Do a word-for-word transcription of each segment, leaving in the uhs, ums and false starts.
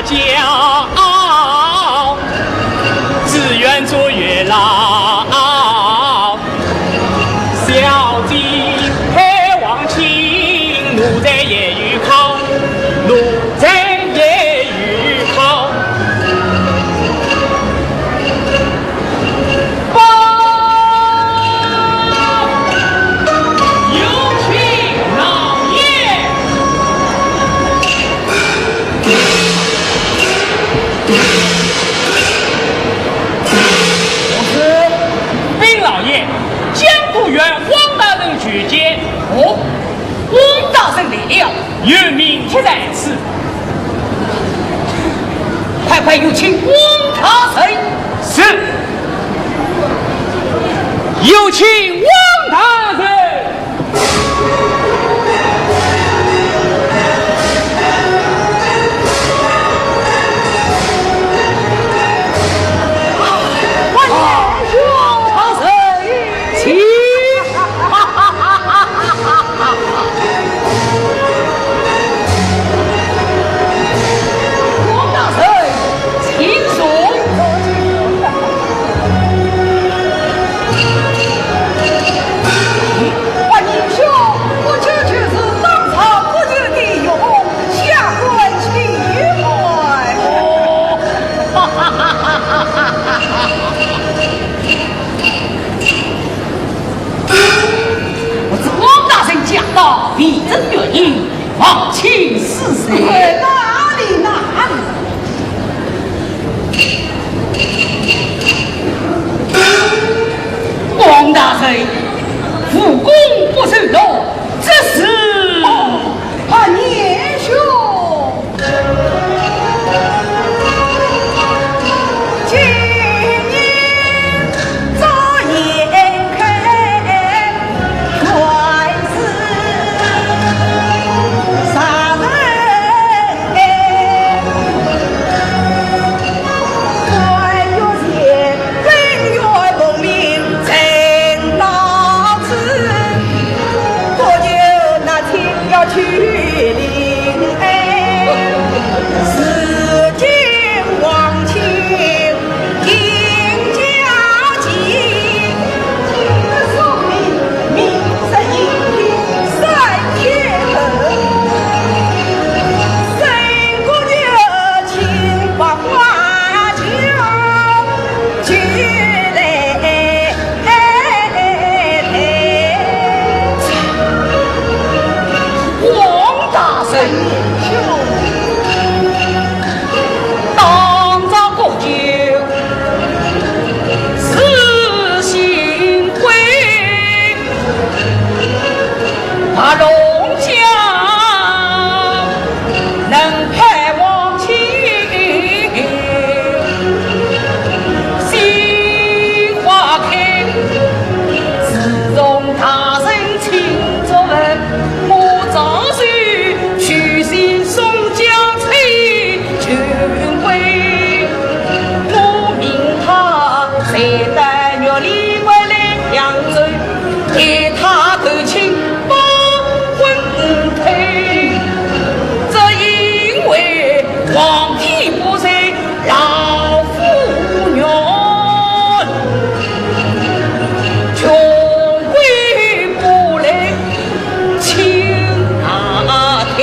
骄傲，只愿做月老。小姐盼望亲，奴才也有靠，奴才也有靠。 报！有请老爷。我是禀老爷，江都县汪大人求见。哦，汪大人来了。 有名帖在此。快快有请汪大人。是。有请汪大人。汪大人。 请。汪大人，请坐。啊，英雄，不久就是当朝国舅的岳父，下官请安。哦。 我知汪大人驾到，必有原因，望请恕罪。哪里，哪里？汪大人，无功不受禄，这是……哦，啊，年兄。 汪大人，当朝国舅是新贵，大龙江 能盼望亲，心花开。自从大人亲作文，我早就去信松江崔俊贵，我命他在丹月里回来扬州，给他投亲。 婚配，只因为皇帝不在老夫院，穷鬼不来请他退。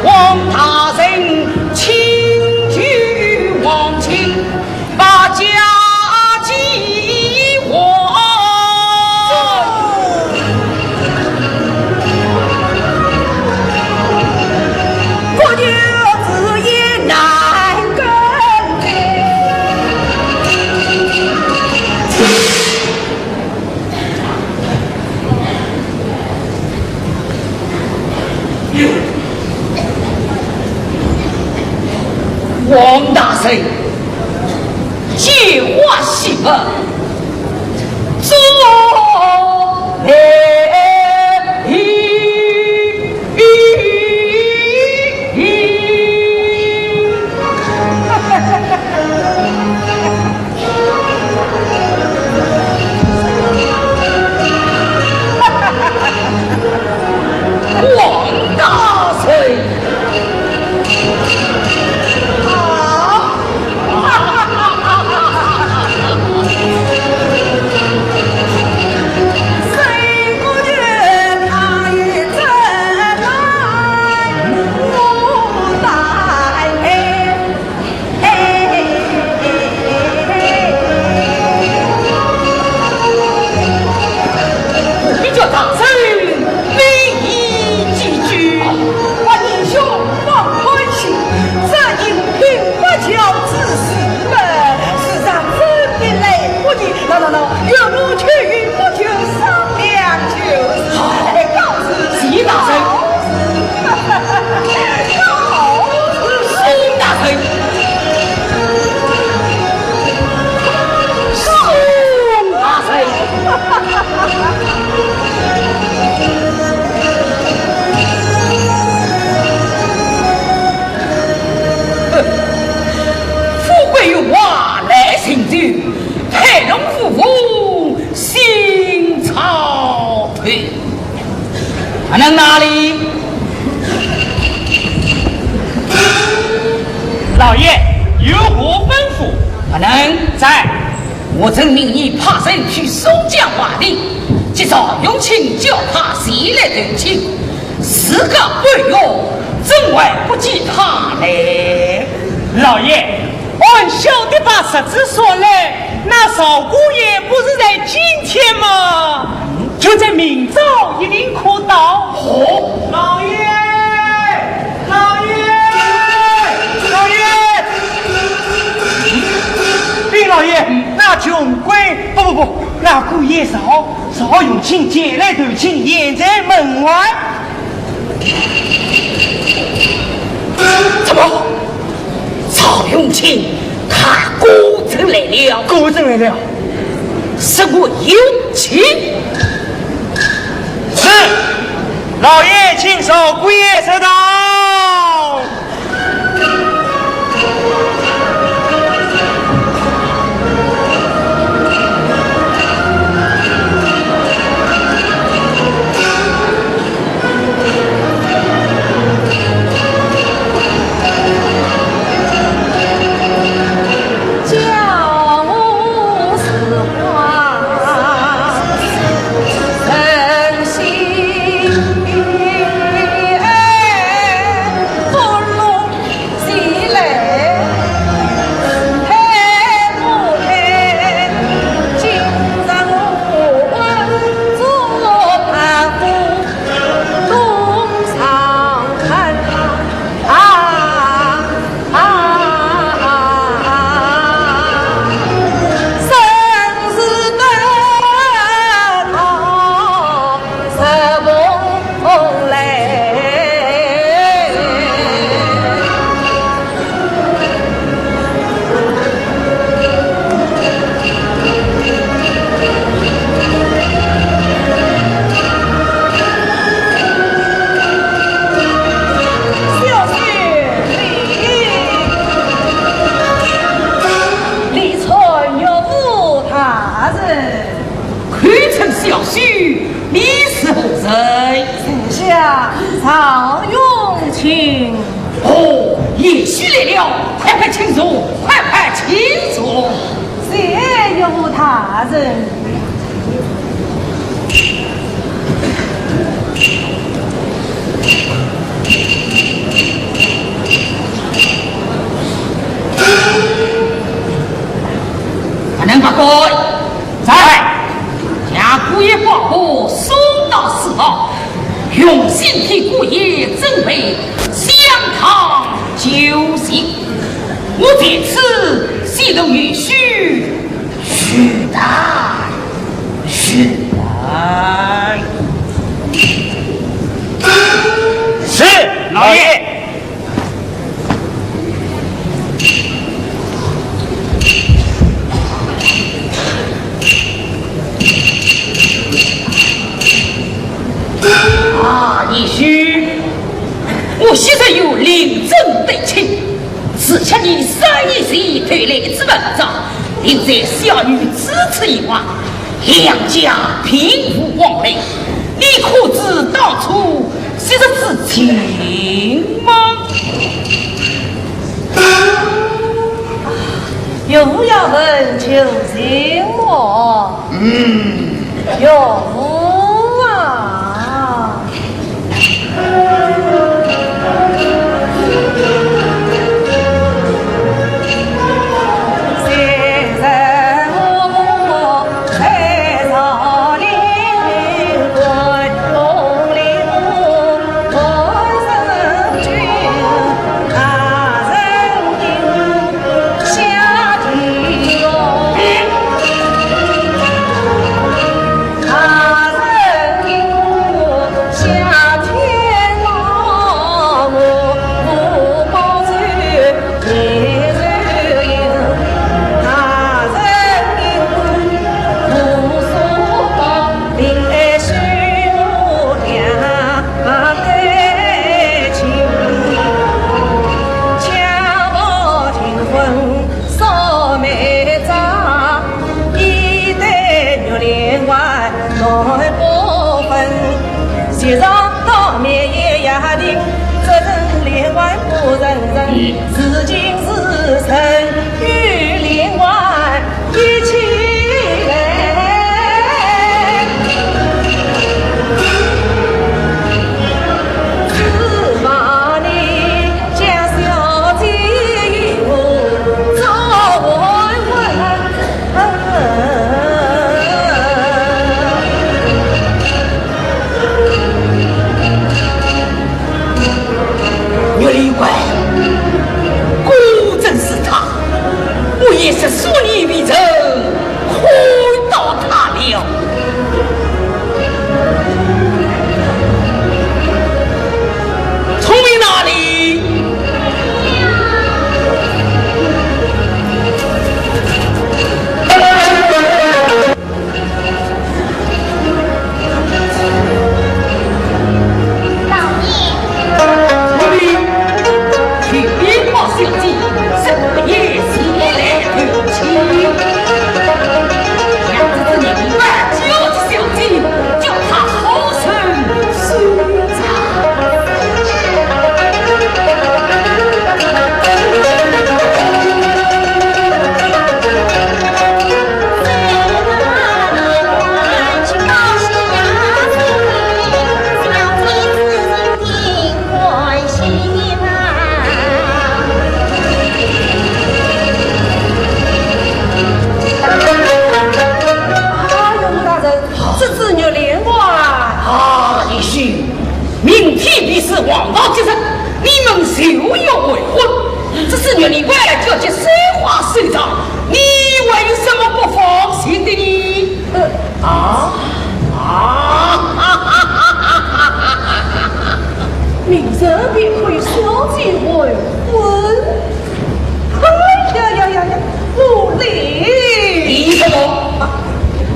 汪大人请求王亲 把家祭还。国舅此言难更改。汪大人， 借花献佛，做媒。汪大人，有话来寻求，太龙无风，心草头。啊，那哪里？老爷，有何吩咐？啊，能。在。我曾命你派人去松江华亭，接赵永清叫他前来投亲。 时隔半月，怎还不见他来？老爷，按小的把日子算来，那赵姑爷不是在今天吗？就在明朝一定可到。哦，老爷，老爷，老爷，禀老爷，那穷鬼，不不不，那姑爷赵 赵永清前来投亲，现在门外。怎么？赵永清他果真来了？果真来了。是我有请。是，老爷请赵姑爷坐道。 小婿礼，礼参岳父大人。 口称小婿，你是何人？在下赵永清。哦，贤婿来了，快快请坐，快快请坐。谢岳父大人。不能不过。 在，将姑爷宝宝送到书房，用心替姑爷准备香汤酒席。我在此先同女婿叙谈，叙谈。是，老爷。 啊，贤婿，我昔日与令尊对亲，自从你三年前投来此文章，令在小女知此以后， 两家并无往来，你可知当初昔日之情吗？岳父要问旧情么？嗯。岳父啊。岳灵官，果真是她，我也是数年未曾看到她了。聪明哪里？ 老爷。我们去禀报小姐，说姑爷前来投亲。让这个人把小姐，叫她好生收场。 啊，岳母大人，这是玉莲花。啊，贤婿，明天便是黄道吉日，你们就要完婚，这是玉莲花叫吉三花收场，你还有什么不放心的呢？呃，啊？啊？明日便可与小姐完婚。哎呀呀呀呀，无礼！你什么？啊，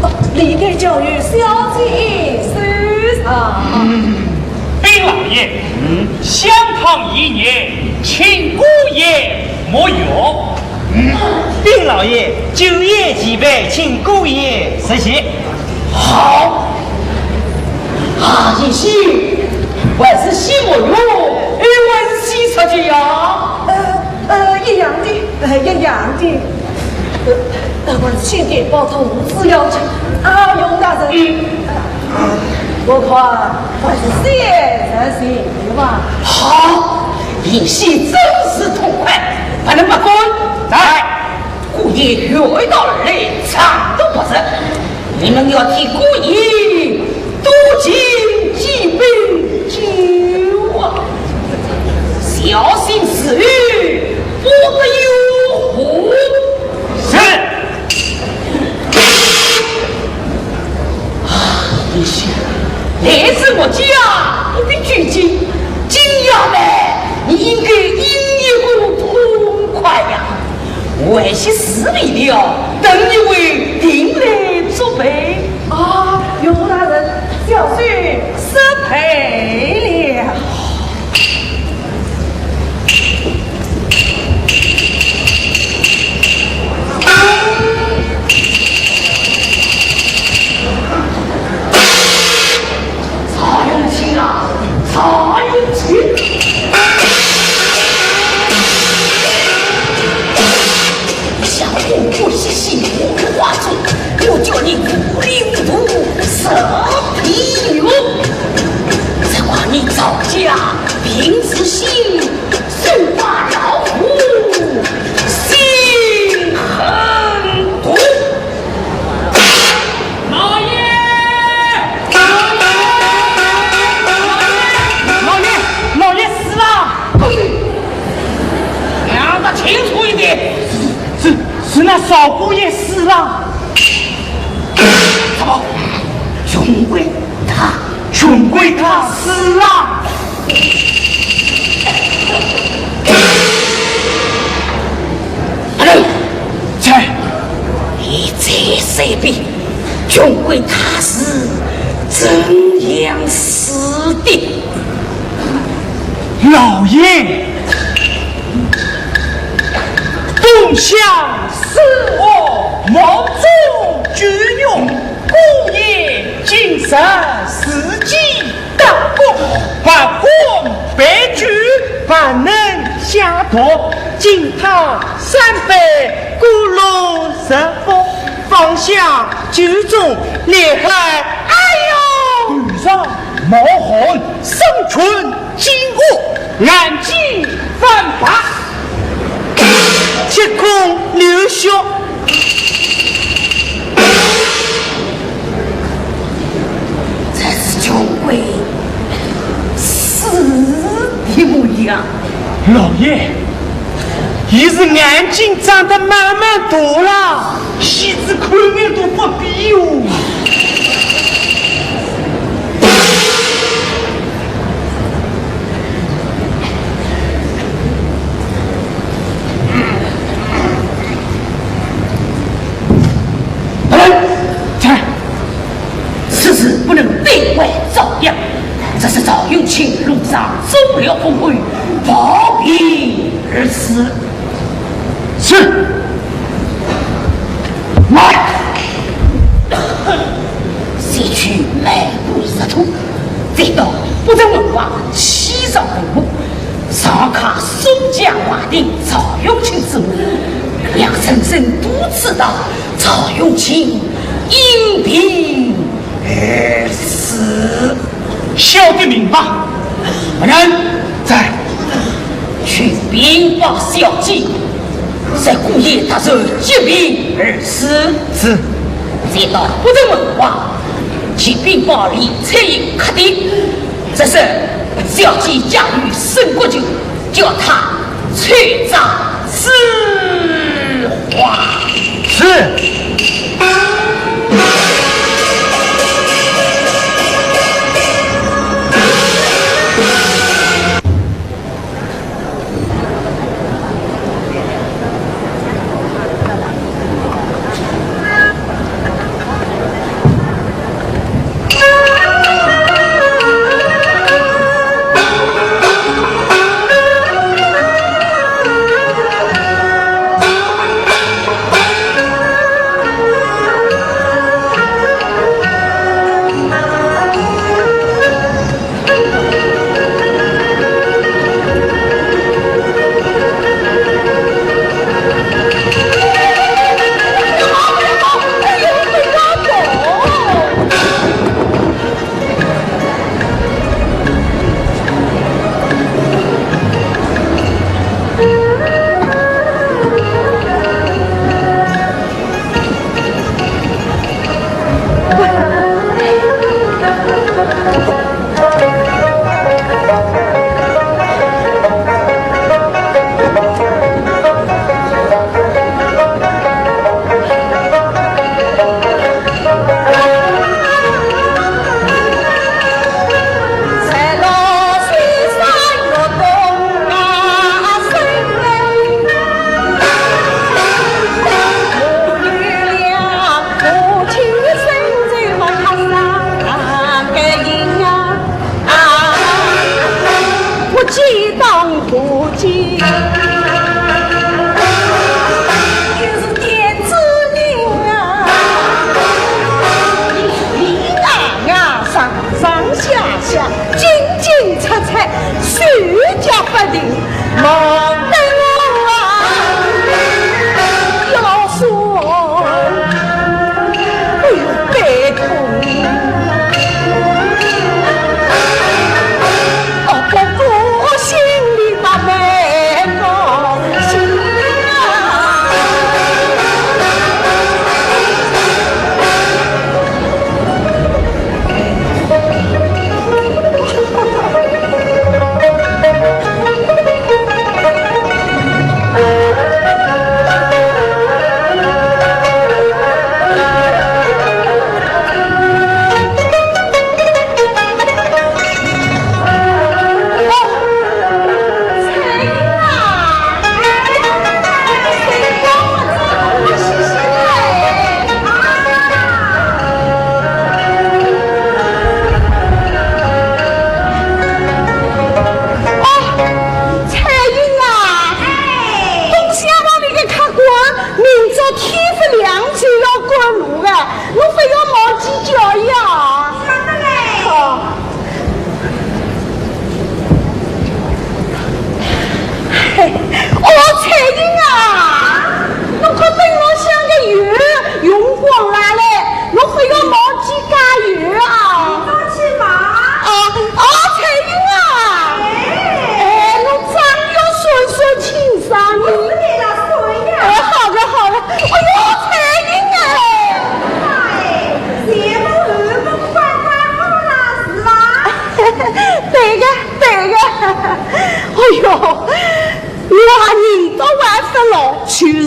啊，理该交与小姐收场。嗯，禀老爷，嗯，香汤已热，请姑爷沐浴。 嗯，禀老爷，酒宴齐备，请姑爷入席。好。啊，贤婿，还是先沐浴，还是先吃酒呀？呃，呃，一样的，呃，一样的。呃，那我先给包头子要紧。啊，岳母大人。嗯。 我看还是先吃酒吧。好，贤婿真是痛快，不能不干。来，姑爷远道而来，长途跋涉，你们要替姑爷多敬几杯酒啊，小心日后不得有祸。是。 啊，贤婿，来至我家，不必拘谨，今夜来，你应该饮一个痛快呀。外些事未了，等一位定来作陪。啊，岳母大人，小婿失陪了。 曹永清啊，曹永清！小人不是心腹花种，我叫你糊里糊涂，什么屁用？只怪你赵家病子心， 生怕老虎心狠毒。老爷！老爷！老爷！老爷死了！讲得清楚一点。是，是那少姑爷死了。什么？穷鬼他 穷鬼他死了。大人，在。你再说一遍，穷鬼他是怎样死的？老爷，冬香死后，墓中举柩，姑爷今日自己 大功，百官拜酒，万能香毒，敬他三杯，鼓楼十分，芳香酒中，你还，哎呦！头上冒汗，身穿金袄，眼睛翻白，七孔流血。 这是穷鬼死的模样。老爷，伊是眼睛长得慢慢大了，戏子看眼都不比哟。来，在。 此事不能对外张扬，这是赵永清路上走了风雨，暴病而死。是。来，先去买布入土，再到北辰门外，起上坟墓，上刻松江华亭赵永清之墓，让人人都知道 赵永清因病而死。晓得明白。夫人。在。去禀报小姐，说姑爷突然急病而死。是。再到北辰门外，去禀报李翠英客店，说是小姐家有生骨酒， 叫他去找死话。是。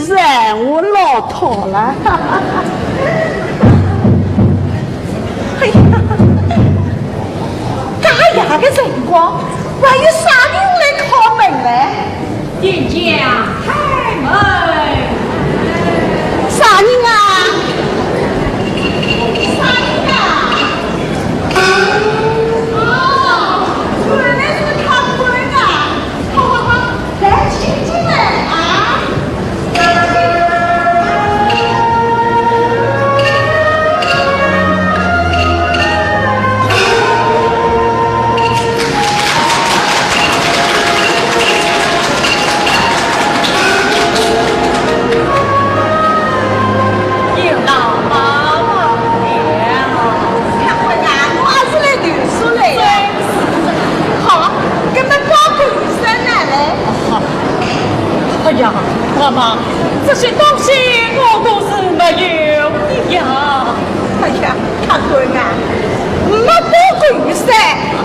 是我老套了。哎呀，介夜个辰光，还有啥人来敲门嘞？店家开门。啥人啊？啥人啊？哦，原来是客官啊！ 好好好，来，请进来啊！有劳妈妈了。看我呀，我还是来读书来呀。 好，搿么包谷雨伞拿来。哎呀，妈妈，这些东西我都是没有的呀。哎呀，客官啊，没包谷雨伞，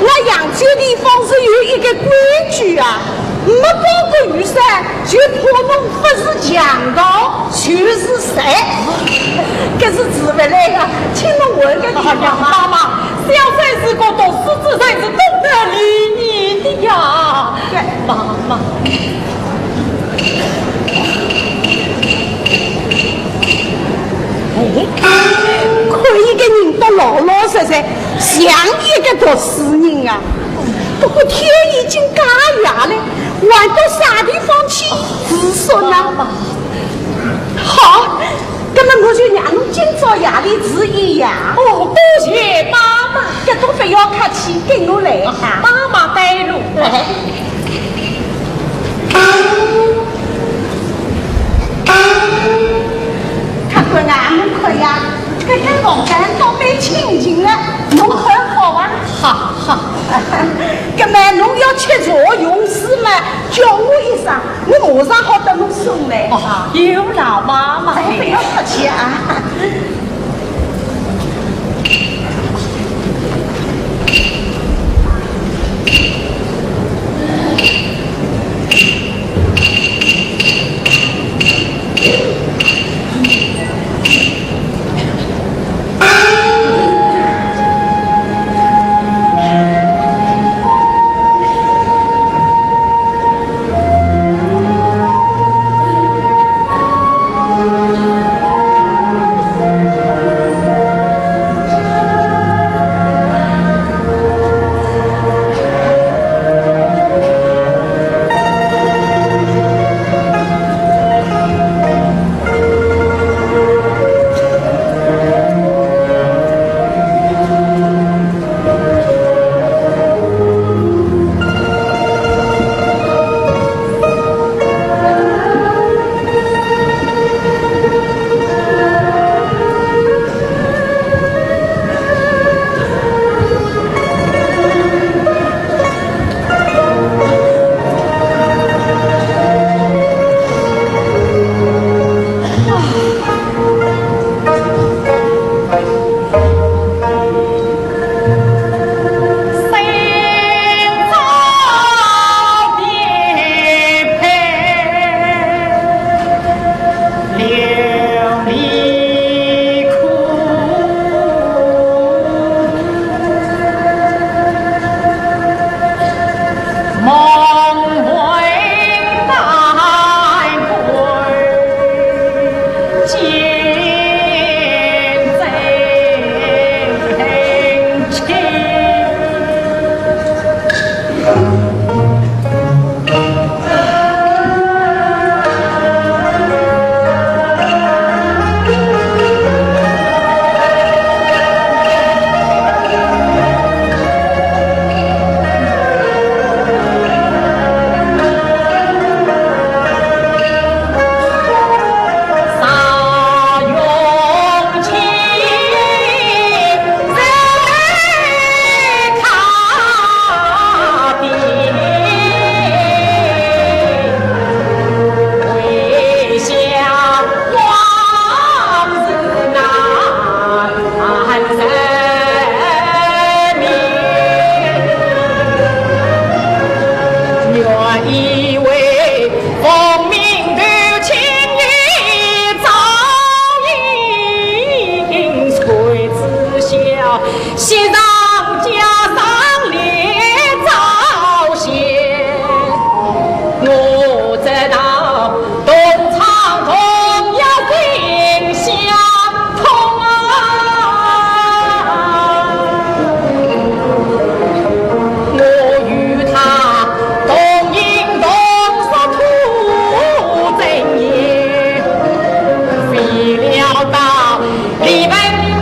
那扬州地方是有一个规矩啊，没包谷雨伞， 就怕侬勿是强盗，就是贼。搿是治勿来个，请侬换个地方。哎呀，妈妈，小生是个读书之人，是懂得礼仪的呀。对。妈妈。哎，看一个人倒老老实实，像一个读书人啊。不过天已经介夜了， 还到啥地方去住宿呢？好，那么我就让侬今朝夜里住一夜。哦，多谢妈妈。搿倒勿要客气，跟我来。妈妈带路。哎。客官啊，侬看呀，搿间房间倒蛮清静的，侬看好伐？好，好。那么侬要吃茶用水嘛， 叫我一声，我马上好搭侬送来。哦，有劳妈妈。哎，不要客气啊。哎呀呀呀！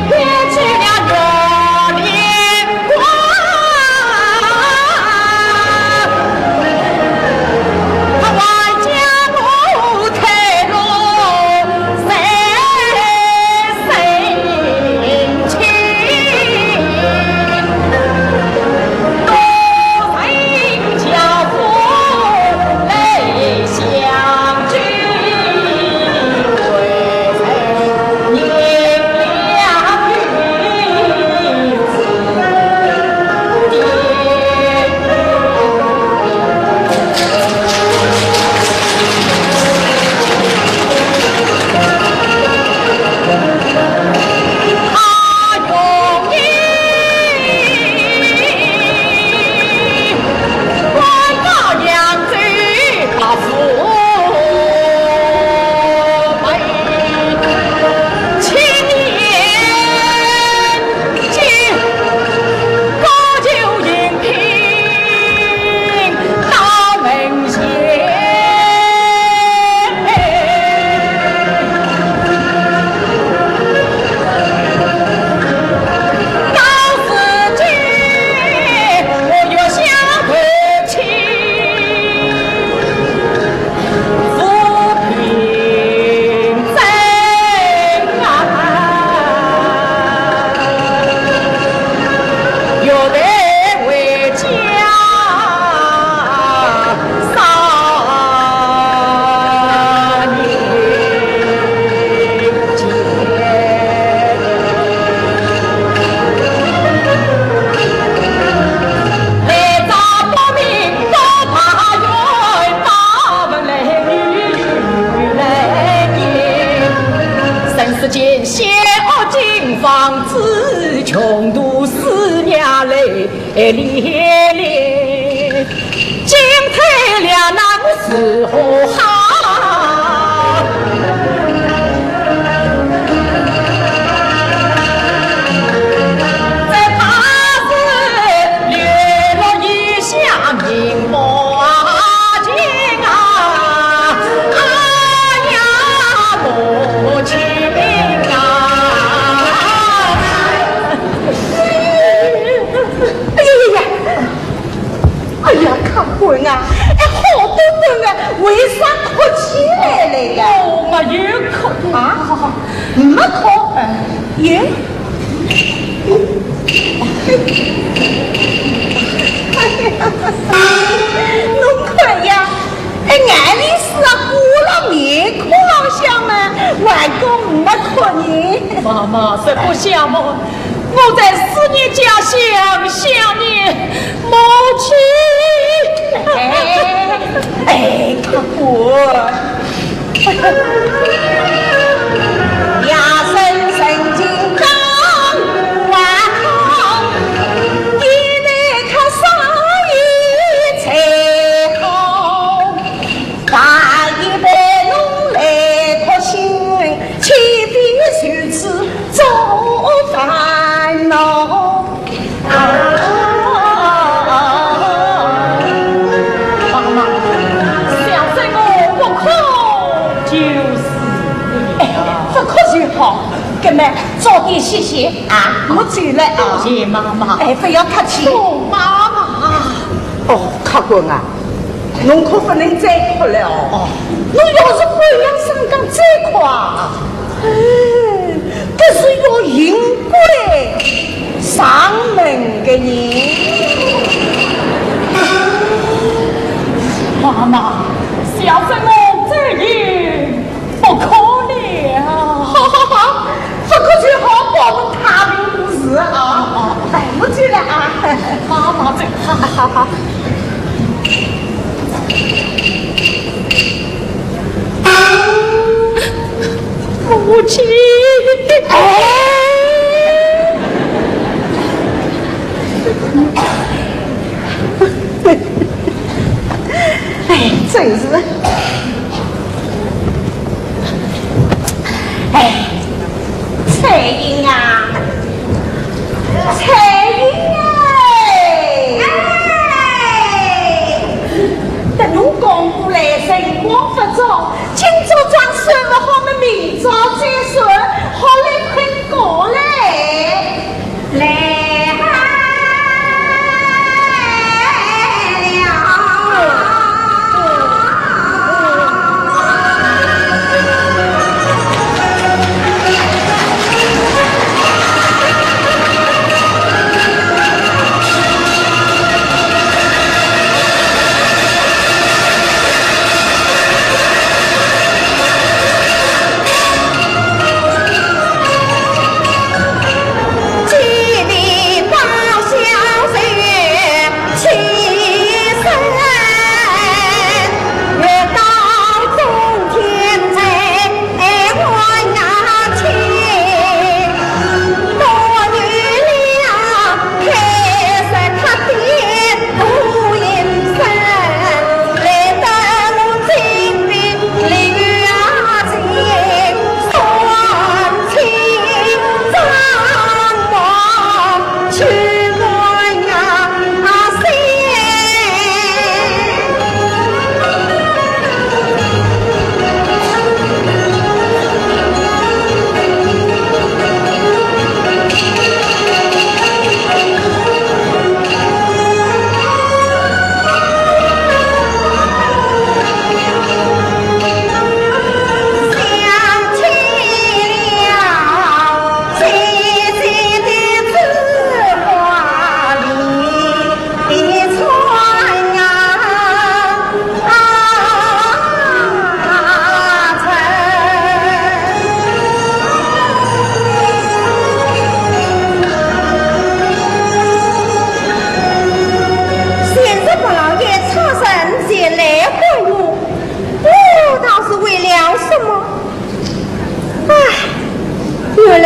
哎呀，客官啊，哎，好多人啊，为啥哭起来了呀？哦，没有哭。啊？没哭？哎。耶？侬看呀， 哎，眼泪水啊，挂了面孔浪向嘛，还讲没哭呢。妈妈，实不相瞒，我在思念家乡，想念母亲。哎，哎，客官。夜深人静当晚空，一杯看少爷在后。 大爷陪侬来哭亲，千遍如此做烦恼。妈妈，小生我不哭就是。哎，不哭就好，搿么早点歇歇啊，我走了啊。多谢妈妈。哎，不要客气。哦，妈妈。哦，客官啊， 侬可不能再哭了哦。哦。侬要是这样上当再哭啊，哎，搿是要刑跪上门的呢。妈妈，小生我再也 不哭了。好好好，不哭就好，保侬太平无事啊。哦，哦。哎，我走了啊。妈妈走。好好好。母亲。哎。 哎，真是。哎，彩云啊，彩云哎！哎，等侬讲过来，辰光不早，今朝装算不好么，明朝再算。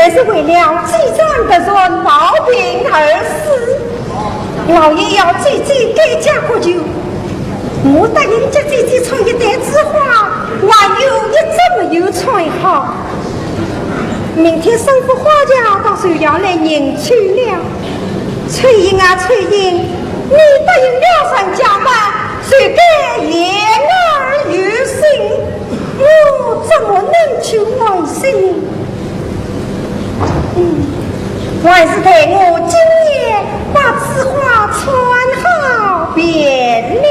还是为了积善德善，抱病而死。老爷要姐姐改嫁国舅，我答应接姐姐穿一代紫花，还有一只没有穿好。明天三幅花轿到寿阳来迎娶了。翠英啊，翠英，你答应了人家吗？谁敢言而有信？ 我怎么能去问信？嗯，还是待我今夜把此花穿好便了。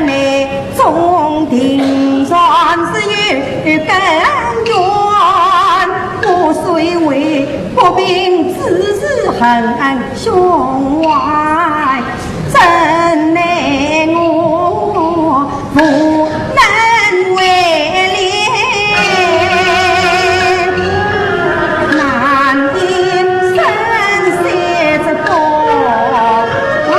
妹中定然是有根源，我虽为不平之事恨胸怀，怎奈我无能为力。难因生死之苦，啊，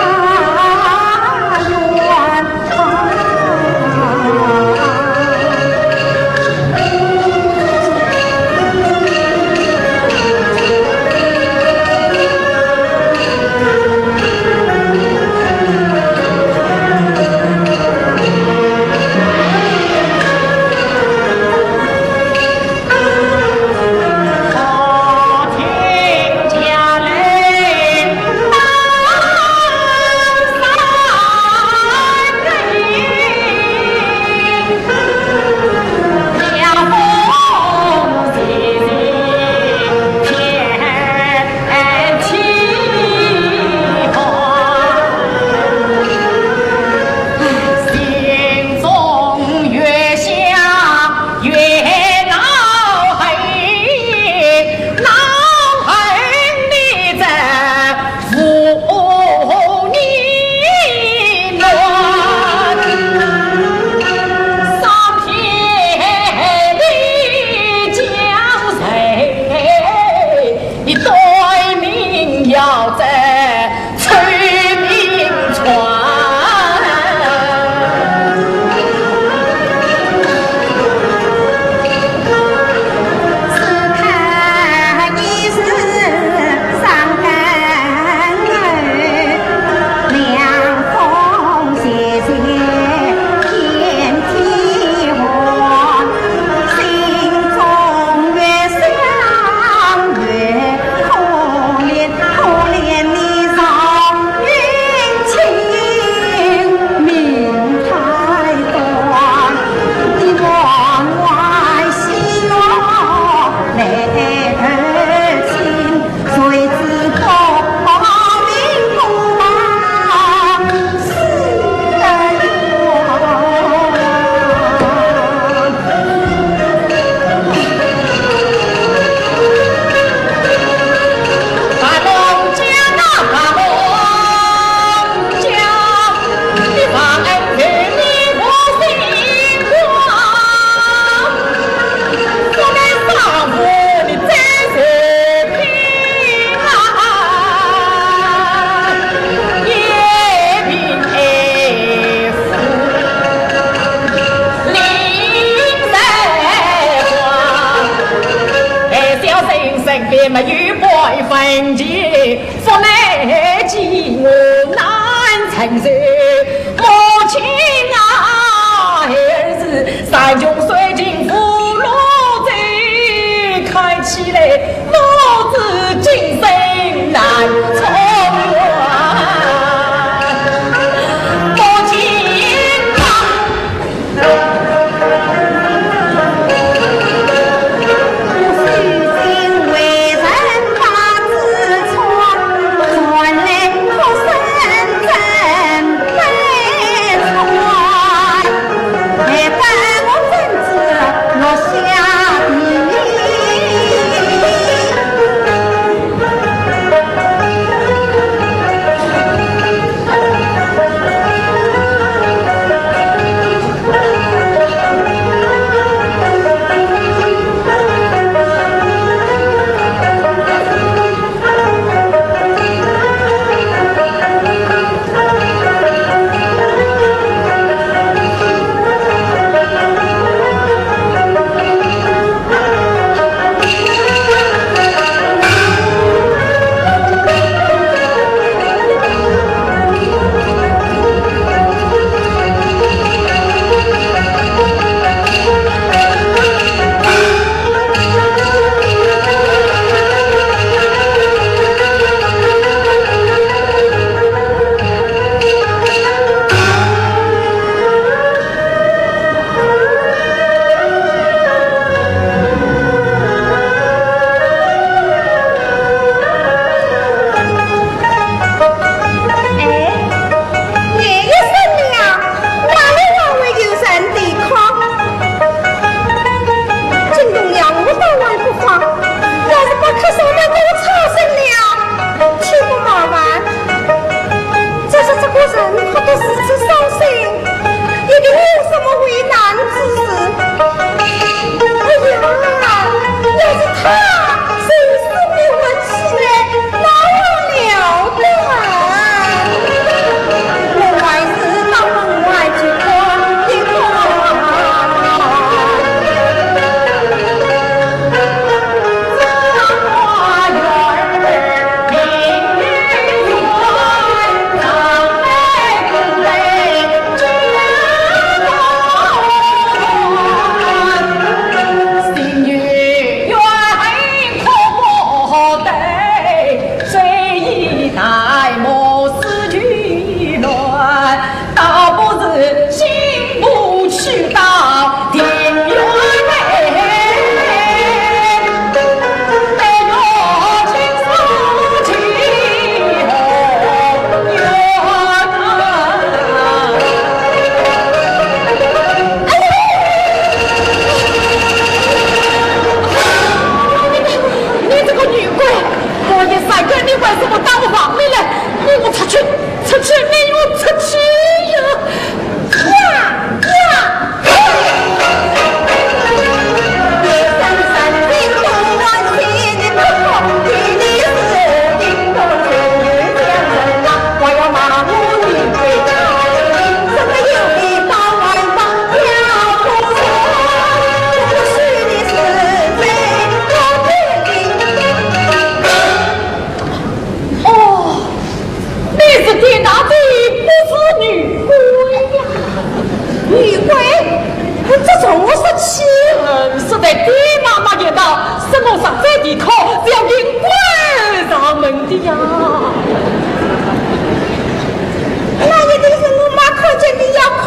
女鬼，这从何说起？嗯，说在爹妈那年代，什么上山地考，是要迎鬼上门的呀。那一定是我妈看见你要哭，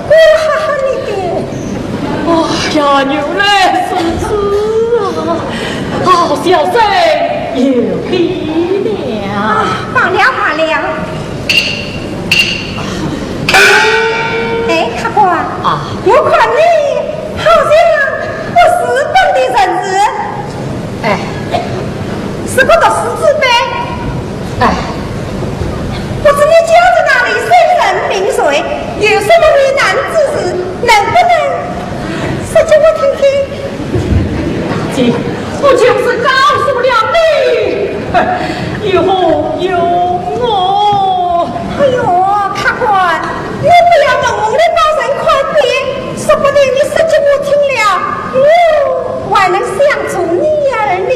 故意吓吓你的。哎呀，原来如此啊！好，小生有礼了。啊，罢了罢了。 哎，客官，啊。我看你好像不是本地人士，哎。是个读书之辈。哎。不知你家在哪里，姓甚名谁，有什么为难之事，能不能说给我听听？这不就是告诉了你，有何用哦？ 哎呦，客官，你不要蒙蒙的把人看扁，说不定你说给我听了，我还能相助你呀呢。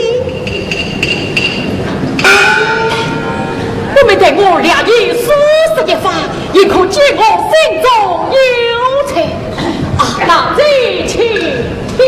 不瞒待我略言书说一番，也可解我心中忧愁。啊，那这请听。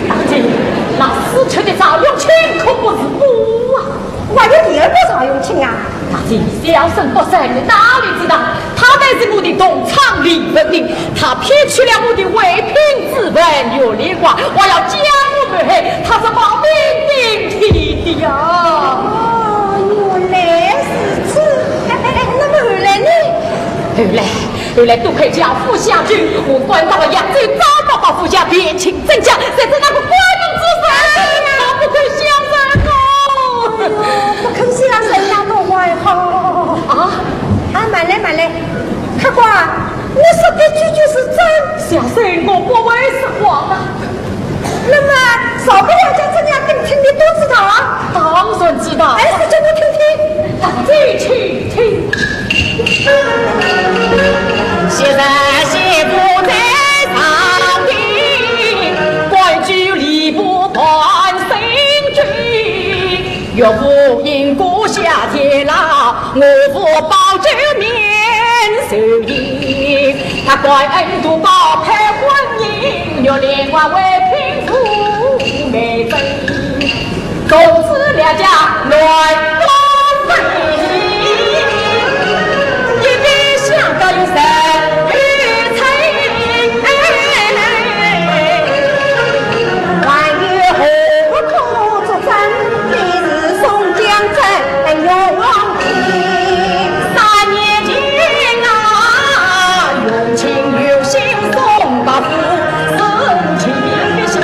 大姐，那死去的赵永清可不是我啊！还有第二个赵永清啊？大姐，小生不认，你哪里知道？他乃是我的同窗李文林，他骗取了我的唯品之物月莲花，还要将我谋害，他是亡命顶替的呀！哦，原来如此。哎，哎，哎，那么后来呢？后来，后来多亏家父相救，我赶到了扬州，找到了夫家，便请真相，谁知那个关门之人，他不肯相认哦。哎呦，不肯相认，那个还好。啊？啊，慢来，慢来，客官，你说的句句是真。小生我不会说谎啊。那么，少不了叫这样定亲，你都知道啊？当然知道。哎，说给我听听。大姐请听。昔日媳妇在上庭，官居吏部判生军。岳父因故下监牢，我父保举免受刑。他感恩图报配婚姻，月莲花为聘夫媒人。 从此两家乱纷，一边相告有十余春。还有何不可作证？你是宋江真，用王。三年前啊，用情于心送报父，送情于心。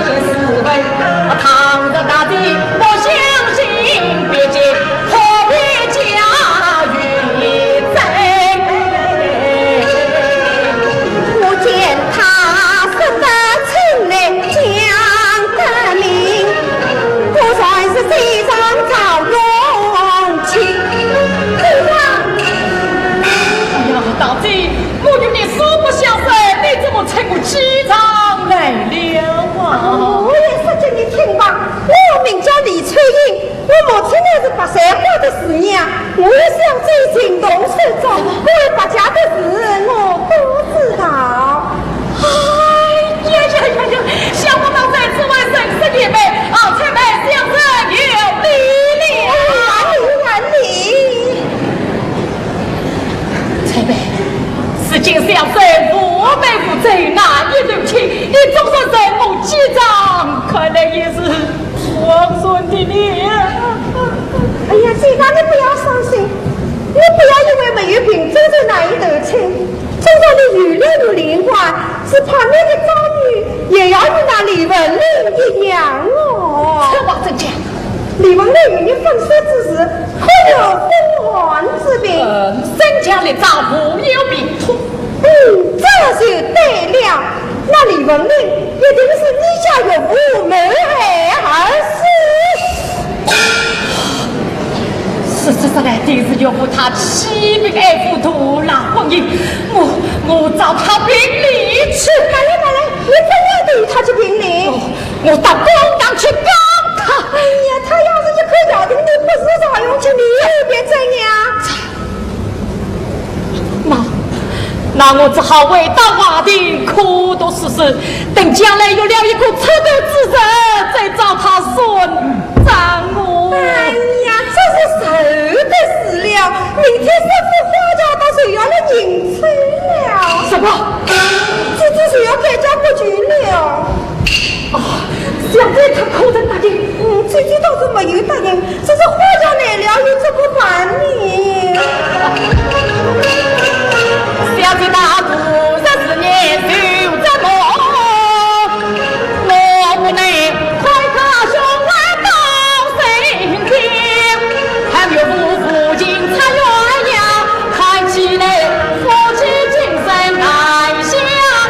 倘若大姐不相信，便去破别家与证。我见他说得清来讲得明，果然是这张赵永清。对呀。哎呀，大姐，我与你素不相识，你怎么称我记账来了啊？我也说给你听吧， 我名叫李翠英，我母亲乃是白山花的师娘，我也想在情同手中，关于白家的事我都知道。哎呀呀呀呀！想不到在此为人师姐妹，啊，采萍相认有礼了。哎呀，有礼。 采萍，如今小生无媒无证，难以成亲，你总算认我记账，看来也是枉然的了。哎呀，既然你不要伤心，你不要因为没有凭证就难以成亲，就算你有了月莲花，只怕你的遭遇也要与那李文林一样哦。此话怎讲？ 李文林与你分手之时，可有风寒之病？嗯，身强力壮，无有病痛。嗯，这就对了。那李文林一定是你家岳父谋害而死。是，是，是，来，定是岳父他欺骗爱妇，图谋婚姻。我，我找他评理去。慢来，慢来，你不要对他去评理。哦， 我到公堂去告他。哎呀，他要是一口咬定你不是赵永清，你又便怎样？那，那我只好回到花亭，苦读诗书，等将来有了一个出头之日，再找他算账哦。哎呀，这是愁的事了，明天师父花轿到，就要来迎亲了。什么？姐姐就要改嫁不久了。 啊，小姐她可曾答应？嗯，姐姐倒是没有答应，只是花轿来了又怎么办呢？小姐她度日思夜求折磨，我不能看她雄来到身边，还有夫妇情长鸳鸯， 看起来夫妻今生难相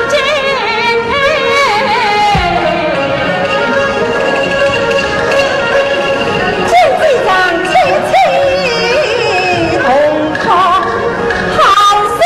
见。今日让妻妻同哭好声。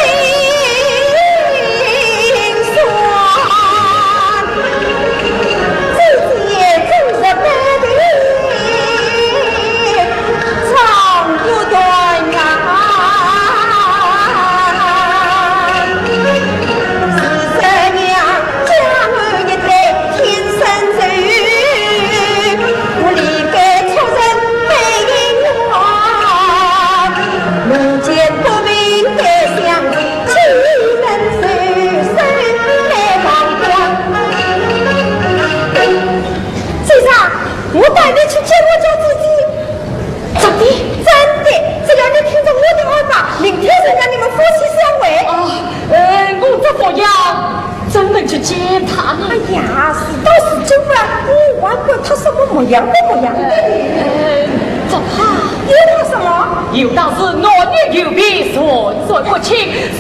我带你去见我家姐姐。真的？真的，只要你听从我的安排，明天就让你们夫妻相会。啊，呃，我这副样怎能去见她呢？哎呀，事到如今啊，你还管她什么模样不模样？呃，只怕……又怕什么？又当是男女有别，寸寸不清，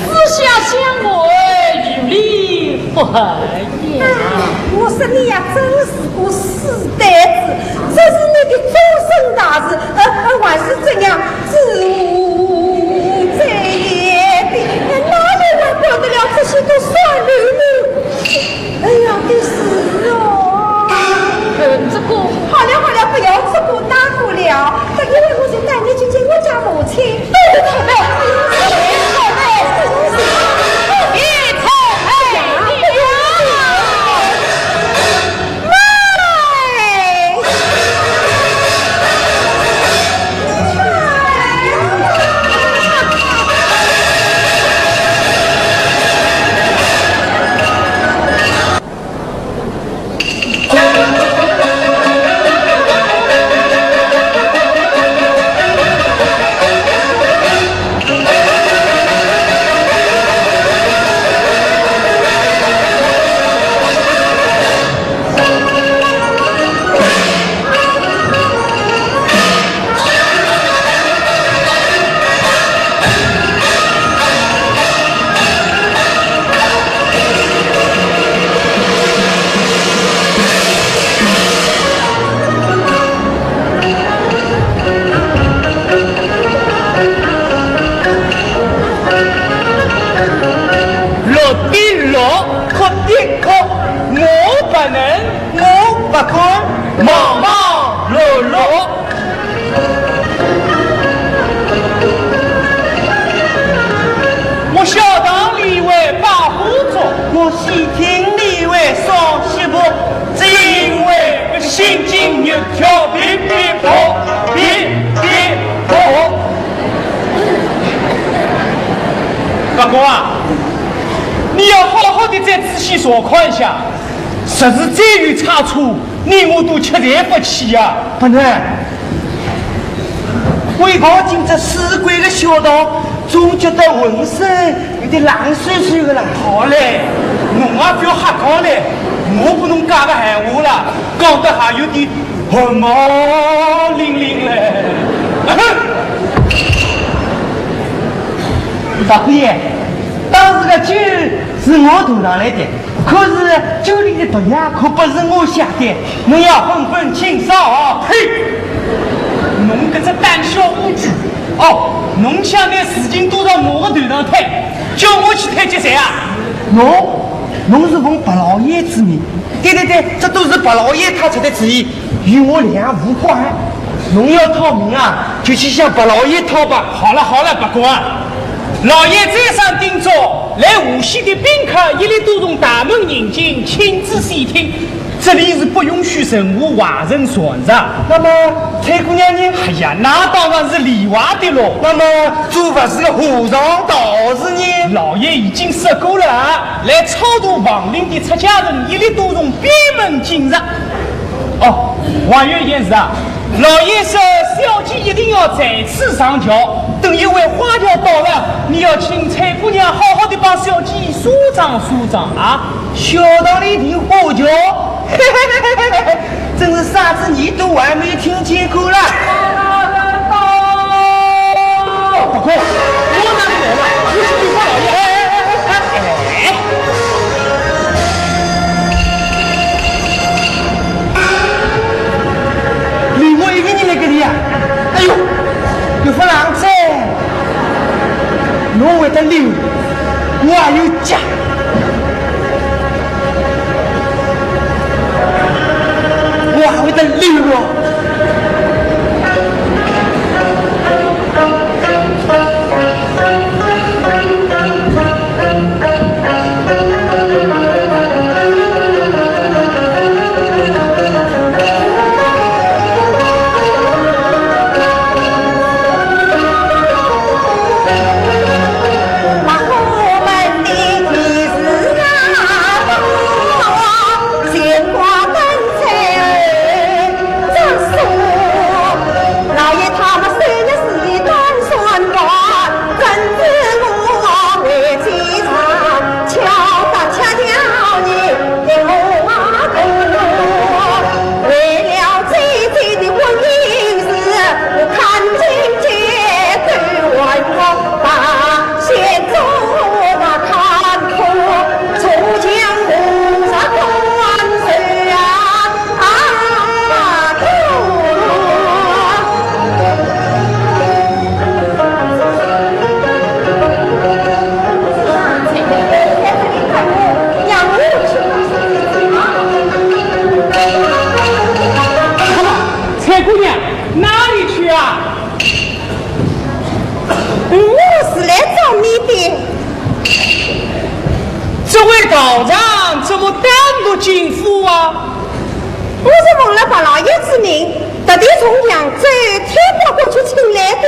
私下相会，于理不合。 哎，我说你呀，真是个死呆子，这是你的终身大事，呃，呃，还是怎样？知无罪也，哪里还管得了这些个酸溜溜？哎呀，的是哦。嗯，这个……好了好了，不要这个那个了，这一会我就带你去见我家母亲。对对对，对。 落的落，哭的哭，我不能，我不敢，忙忙碌碌。我小堂里为把火烛，我西厅里为烧锡箔，只因为个心惊肉跳，噼噼啪，噼噼啪。伯公啊，你要好好的再仔细查看一下，若是再有差错，你我都吃罪不起呀。不能，为何今朝四个月的孝道，总觉得浑身 有点冷飕飕的啦。好嘞，侬也不要瞎讲嘞，我拨侬讲个闲话啦，讲得还有点汗毛凛凛嘞。大姑爷，当时个酒是我端上来的，可是酒里的毒药可不是我下的，侬要分分清爽哦。嘿，侬搿只胆小无知，哦，侬想拿事情都到我个头上推， 叫我去推给谁啊？侬，侬是奉白老爷之命。对对对，这都是白老爷他出的主意，与我两无关。侬要讨名啊，就去向白老爷讨吧。好了好了，伯公啊，老爷再三叮嘱，来无锡的宾客一律都从大门迎进，亲自细听。 这里是不允许任何外人传入。那么，采萍姑娘呢？哎呀，那当然是例外的喽。那么，做法事的和尚道士呢？老爷已经说过了，来超度亡灵的出家人，一律都从边门进入。哦，还有一件事啊，老爷说小姐一定要在此上轿，等一会花轿到了，你要请采萍姑娘好好的帮小姐梳妆梳妆啊。 小堂里停花轿，真是啥子你都还没听见过啦。伯公，我哪里来了？我是禀报老爷。哎，哎，哎，哎。另外一个人来搿里呀？哎呦，有发冷哉。 侬会得溜，我也有脚，我也会得溜哦。姑娘，哪里去啊？我是来找你的。这位道长怎么单独进府啊？我是奉了白老爷之命，特地从扬州天宝阁去请来的。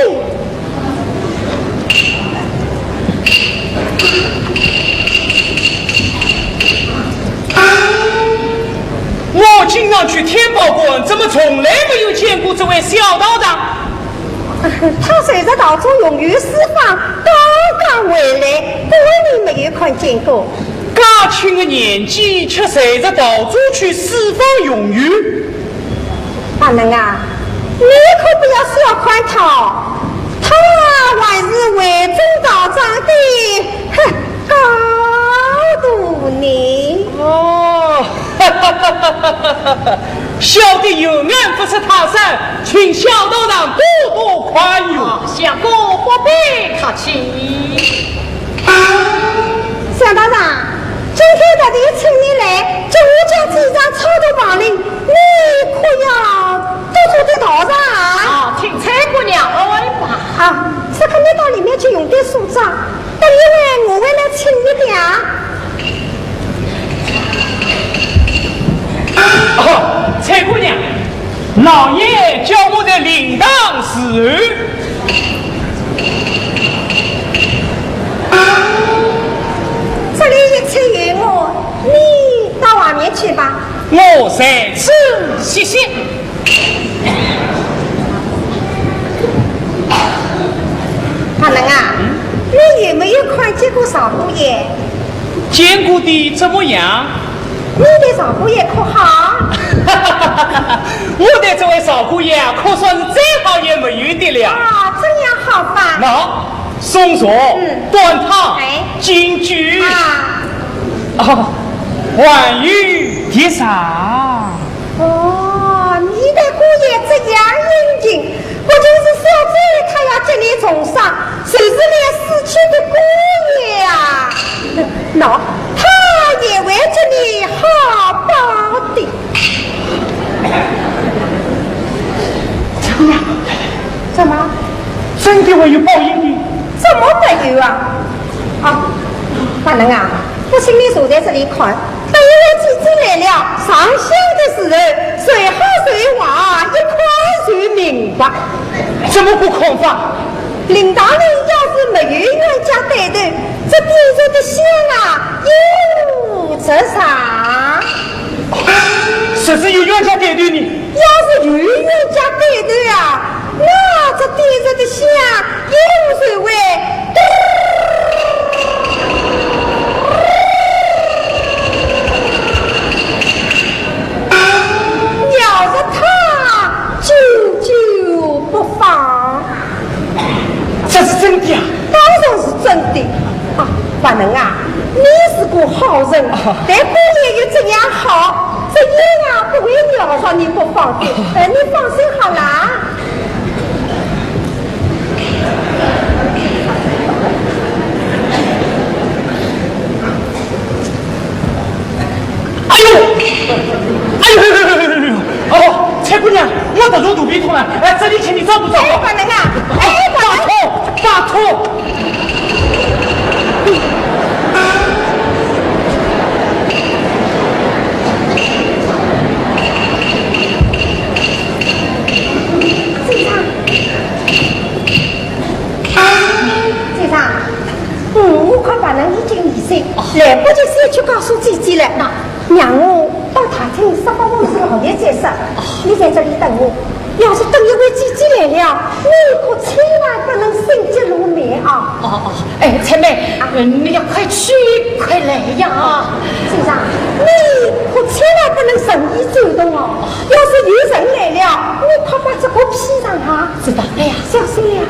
我经常去天宝观，怎么从来没有见过这位小道长？他随着道祖云游四方，刚刚回来，不问你没有看见过。嘉庆的年纪，却随着道祖去四方云游。 大人啊，你可不要小看他，他还是徽宗道长的，哼，高徒呢。哦，小的有眼不识泰山，请小道长多多宽容。啊，相公不必客气。 小道长，今天特地请你来，叫我将几张草图旁领，你可要多多的道上啊。啊，请采苹姑娘安排。啊，此刻你到里面去用点书章，等一会我会来请你的啊。哦，采苹姑娘，老爷叫我在灵堂侍候。 这里一切有我，你到外面去吧。我在此歇息。大人啊，你有没有看见过少虎爷？见过的，怎么样？ 你的少虎爷可好？我对这位少虎爷啊，可算是再好也没有的了。啊，这样好吧。喏，松树、嗯。短堂、哎。金句。啊。哦，还有笛声。哦，你的姑爷这样英俊， 不就是小姐她要给你重赏，就是你死去的姑爷啊，喏，他也会给你好报的。怎么样？怎么？真的会有报应的？怎么没有啊？啊，大人啊，不信你坐在这里看， 等一会姐姐来了，上香的时候，谁好谁坏，一看就明白。怎么个看法？灵堂里要是没有冤家对头，这点着的香啊，用不着啥。若是有冤家对头呢？要是有冤家对头啊，那这点着的香用不着喂。 咬着他久久不放。这是真的啊？当然是真的。啊，大人啊，你是个好人，啊。对姑爷又怎样好，这样啊不会咬着你不放的。哎，你放心好了。 哎呦，哎呦，哎呦，哎呦，哎呦，哦，采苹姑娘，我得着肚皮痛了，哎，这里请你照顾照顾。哎，大人啊，哎，大人。拜托，拜托。先生，先生。 嗯，我看大人已经离开，来不及先去告诉姐姐了。那让我到大厅十八房是老爷在上，你在这里等我。要是等一会姐姐来了，你可千万不能心急如焚啊！哦，哦，哎，采苹，嗯，你要快去快来呀！先生，你可千万不能随意走动哦。要是有人来了，你快把这个披上啊！ 知道。哎呀，小心呀！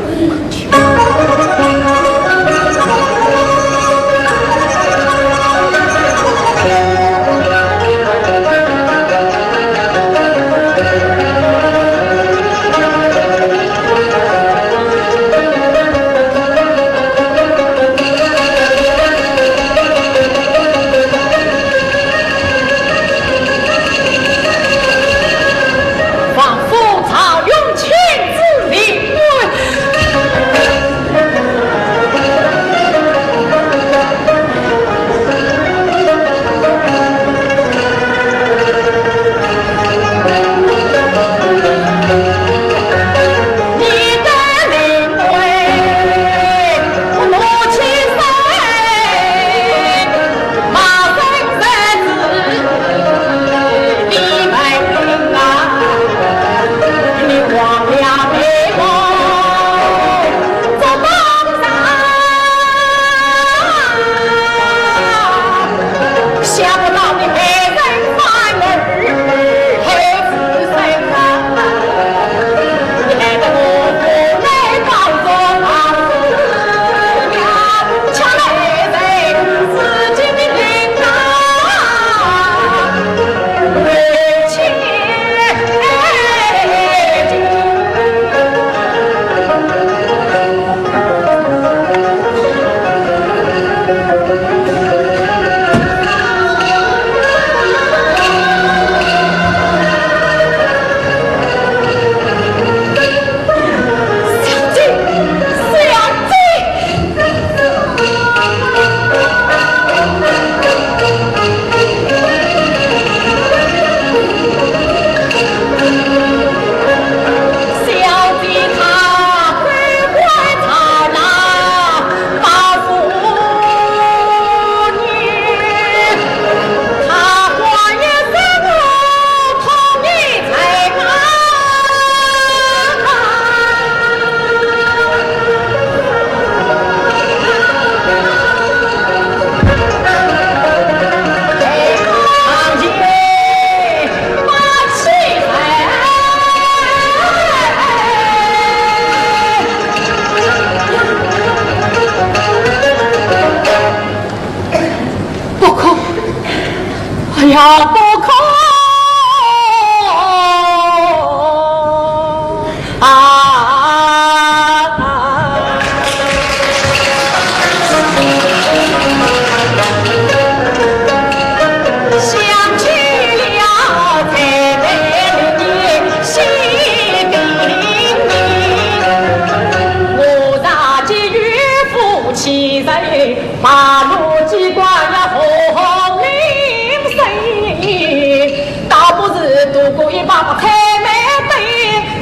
把我太妹对，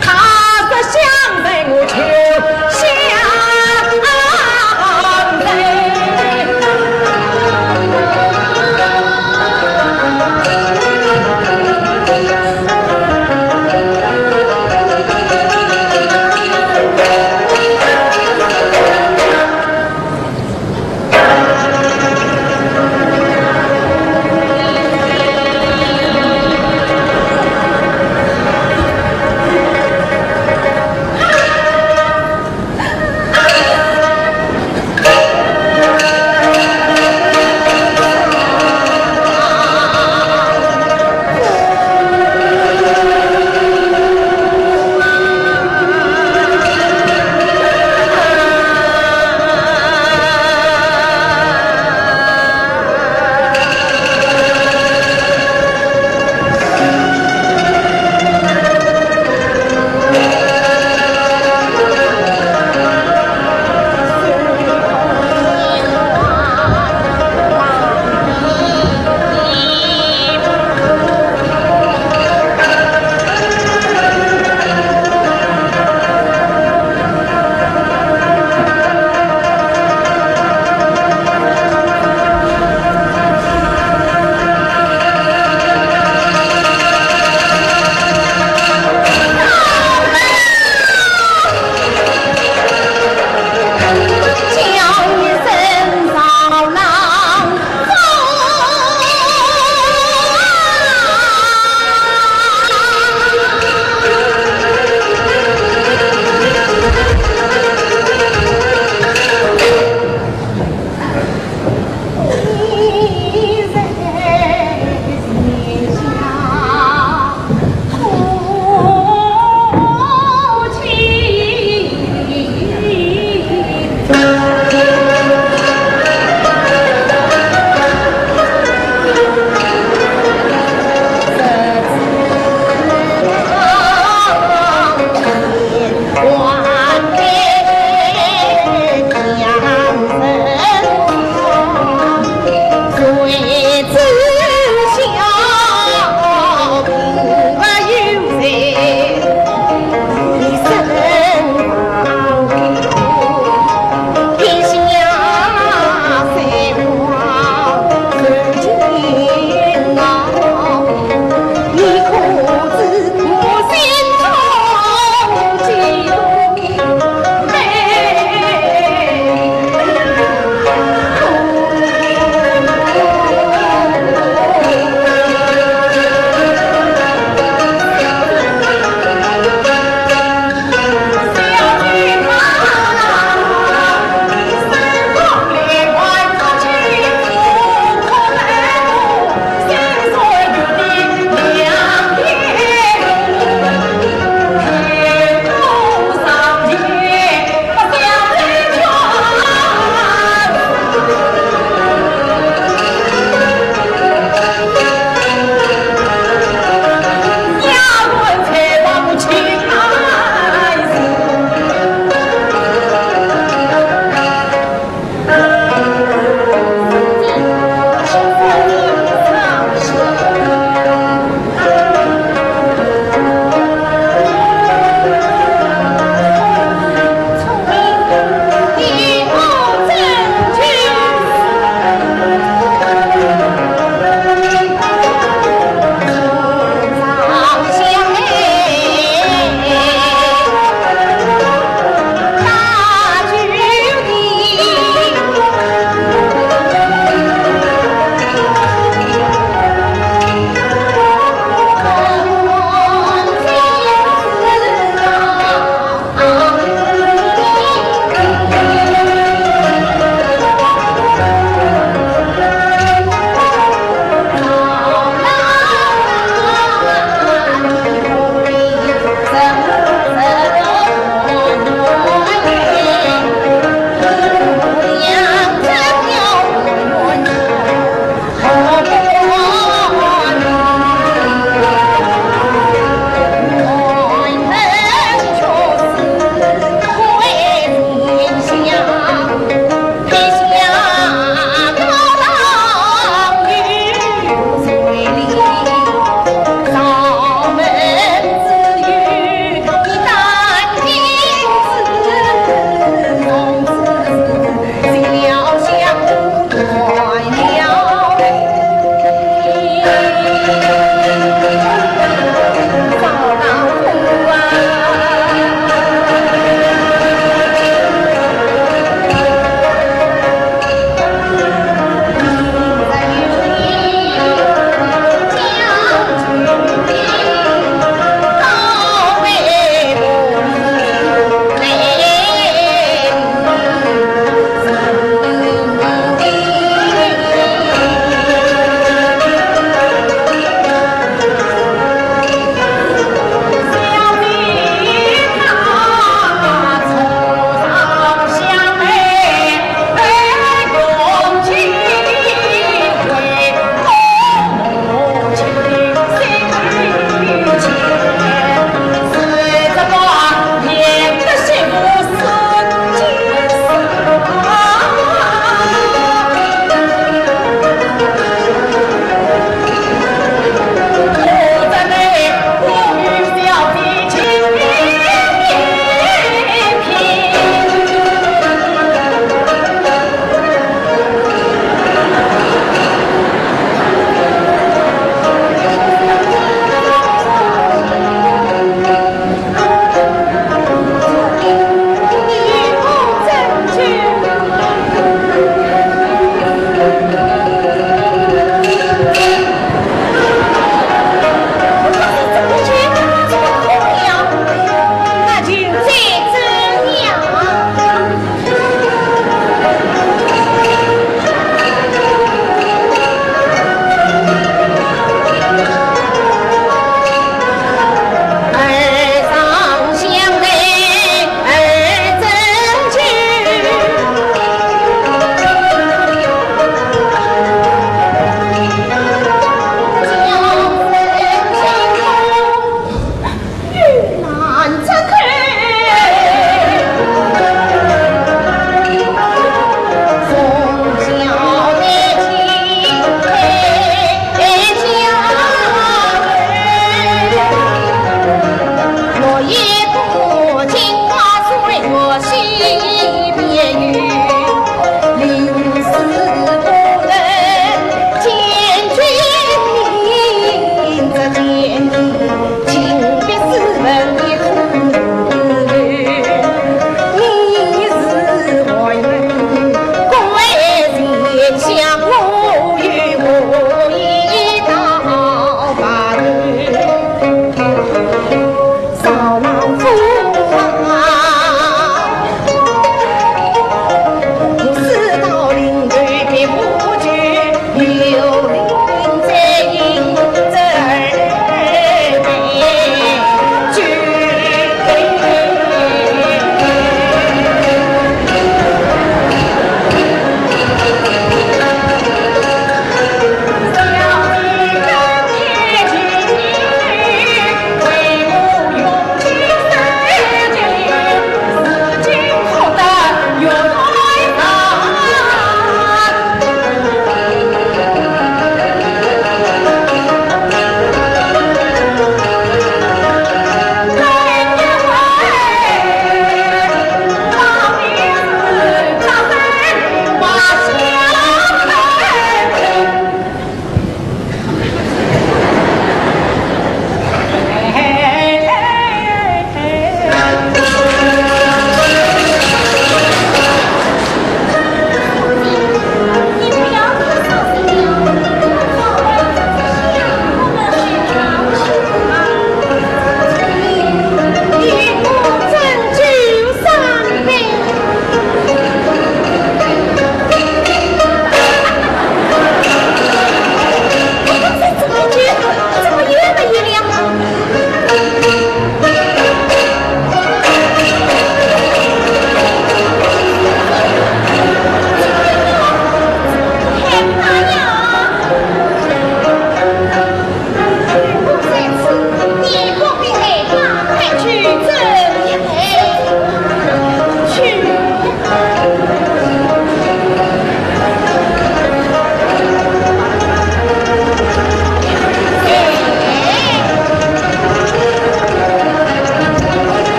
她是想在我就想在。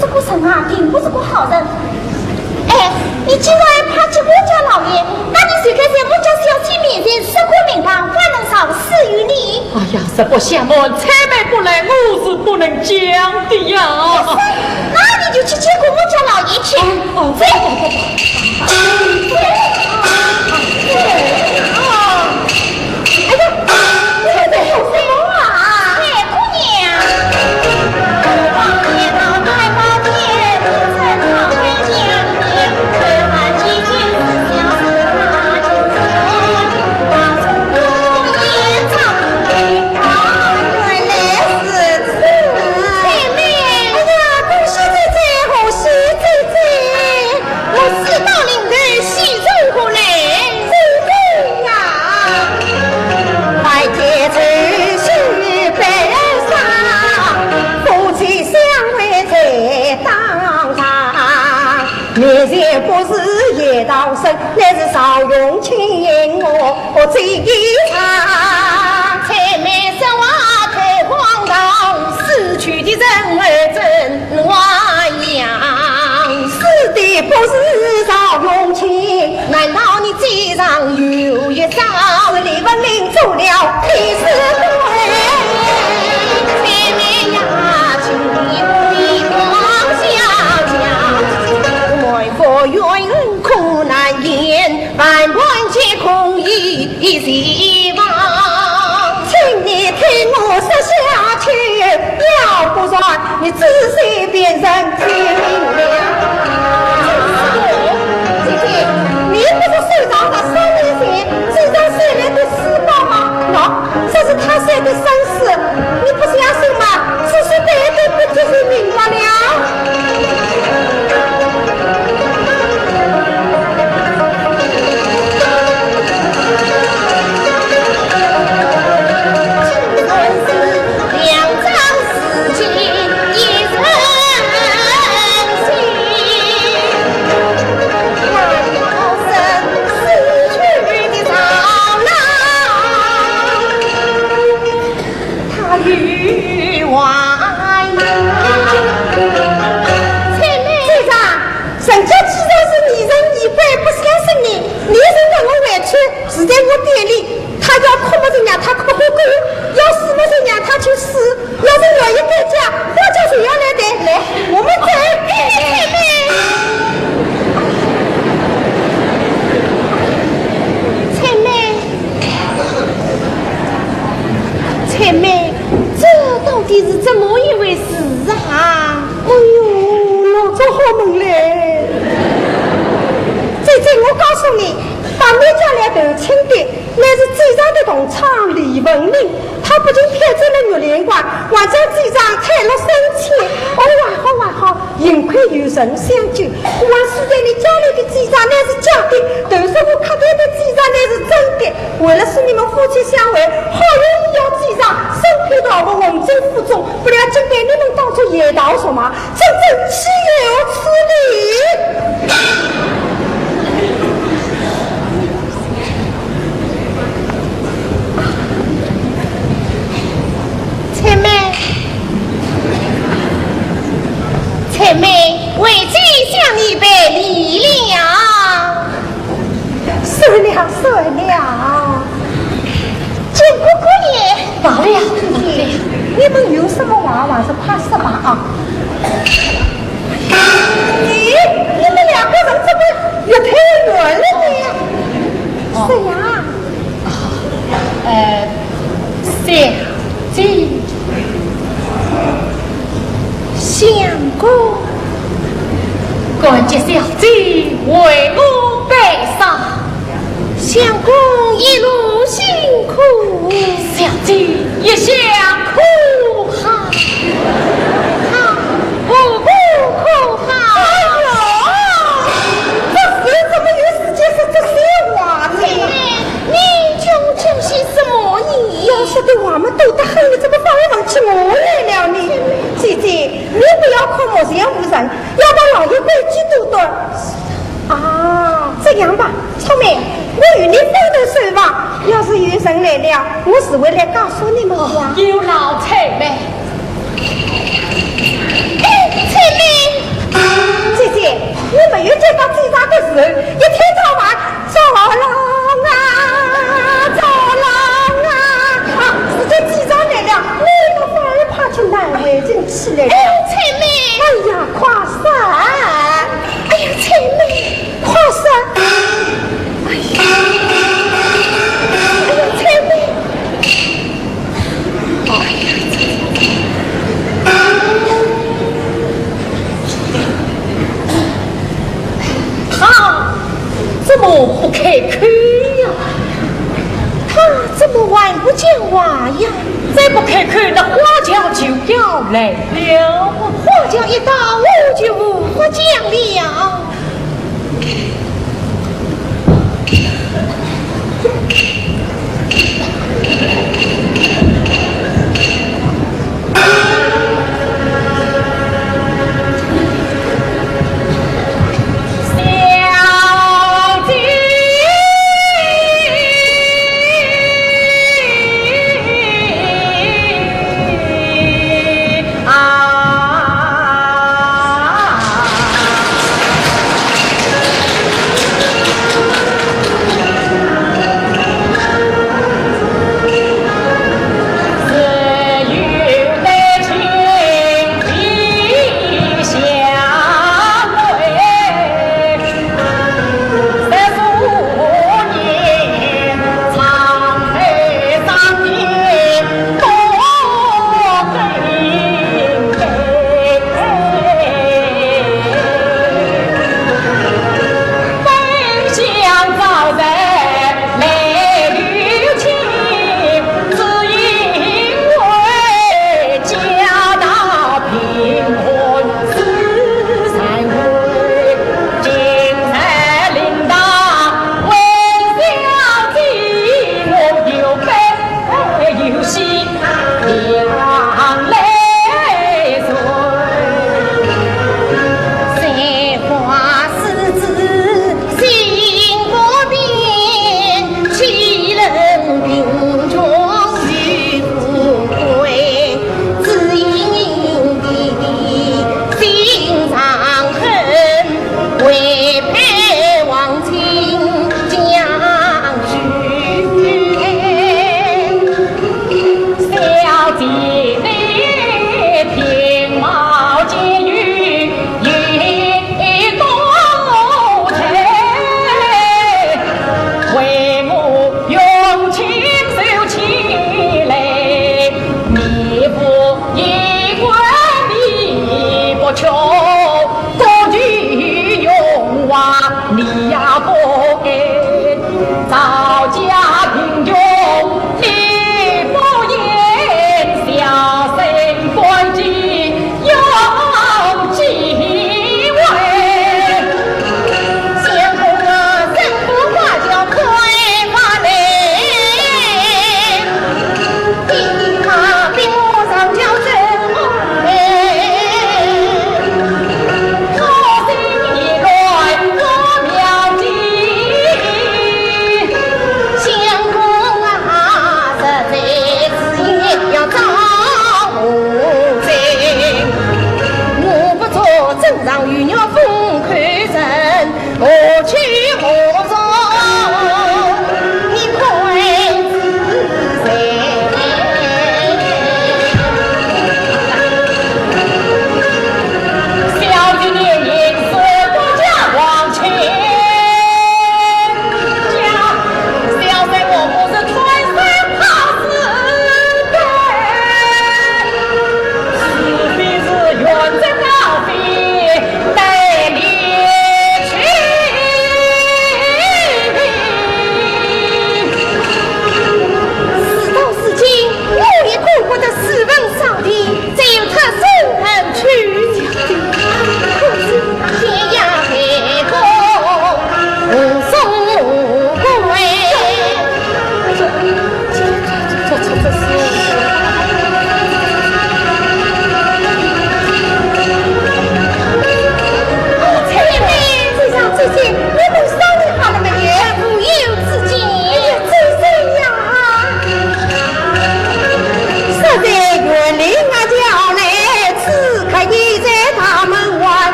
这个人啊，并不是个好人。哎，你既然怕激我家老爷，那你就该在我家小姐面前说个明白，方能饶恕于你。哎呀，实不相瞒，采萍不来，我是不能讲的呀。那你就去见过我家老爷去。哦，哦，走。哎呀，你在做什么啊？哎，姑娘。哎呀，恭喜姐姐，贺喜姐姐。 我是到临头喜从何来？喜从呀！快接这喜悲伤，夫妻相会在当场。面前不是叶道生，乃是曹永清，我这一场。采萍说话太荒唐，死去的人儿怎 还阳。死的不是曹永清，难道你嘴上有一张？是李文林做了替死鬼。采萍呀，请你不必光笑笑，为何冤恩苦难言，万般皆空一希望。请你听我说下去，要不然 你只是别人听了。姐姐，你不是收藏了三年前这张收来的私宝吗？喏，这是他写的生字，你不相信吗？只是对对不就是明白了。 采萍，人家既然是疑神疑鬼，不相信你，你现在我回去，住在我店里， 他要哭么就让他哭哭哭，要死么就让他去死，要是愿意改嫁，花轿谁要来抬？来，我们走。采萍，采萍，这到底是怎么一回事啊？哎呦，老早好问嘞。姐姐，我告诉你，把你家来投亲的 乃是酒厂的同窗李文林，他不仅骗走了玉兰花，还将酒厂退了三千。哦，还好还好，幸亏有人相救，不然死在你家里的酒厂乃是假的，都说我客店的酒厂乃是真的。为了使你们夫妻相会，好容易要酒厂，身披桃服，混进府中，不料竟被你们当作夜逃什么，真正岂有此理！ 采萍，采萍，为姐向你赔礼了。算了，算了。见姑姑也。罢了，罢了。你们有什么话，还是快说吧啊。咦，你们两个人怎么越推越远了呢？哦。是呀。 呃，小姐，相公，感激小姐为我悲伤。相公一路辛苦。小姐一向苦海，苦海，何苦苦海？哎呦，这时怎么有时间说这些话呢？ 你讲讲些什么呢？要说的话嘛多得很，你怎么反而问起我来了呢？姐姐，你不要看我这样无人，要把老爷规矩多端。啊，这样吧，聪明，我与你分头守望，要是有人来了，我自会来告诉你们的。哦，有劳采萍。哎，采萍，我没有见到机长的时候，一天到晚走廊啊，走廊啊，啊，时间机长来了，我反而爬起难为情起来了。哎，采妹！哎呀，快说！哎呀，采妹！快说！哎呀，哎呀，采妹！ 他怎么不开口呀？他怎么还不讲话呀？再不开口，那花轿就要来了。花轿一到，我就无话讲了。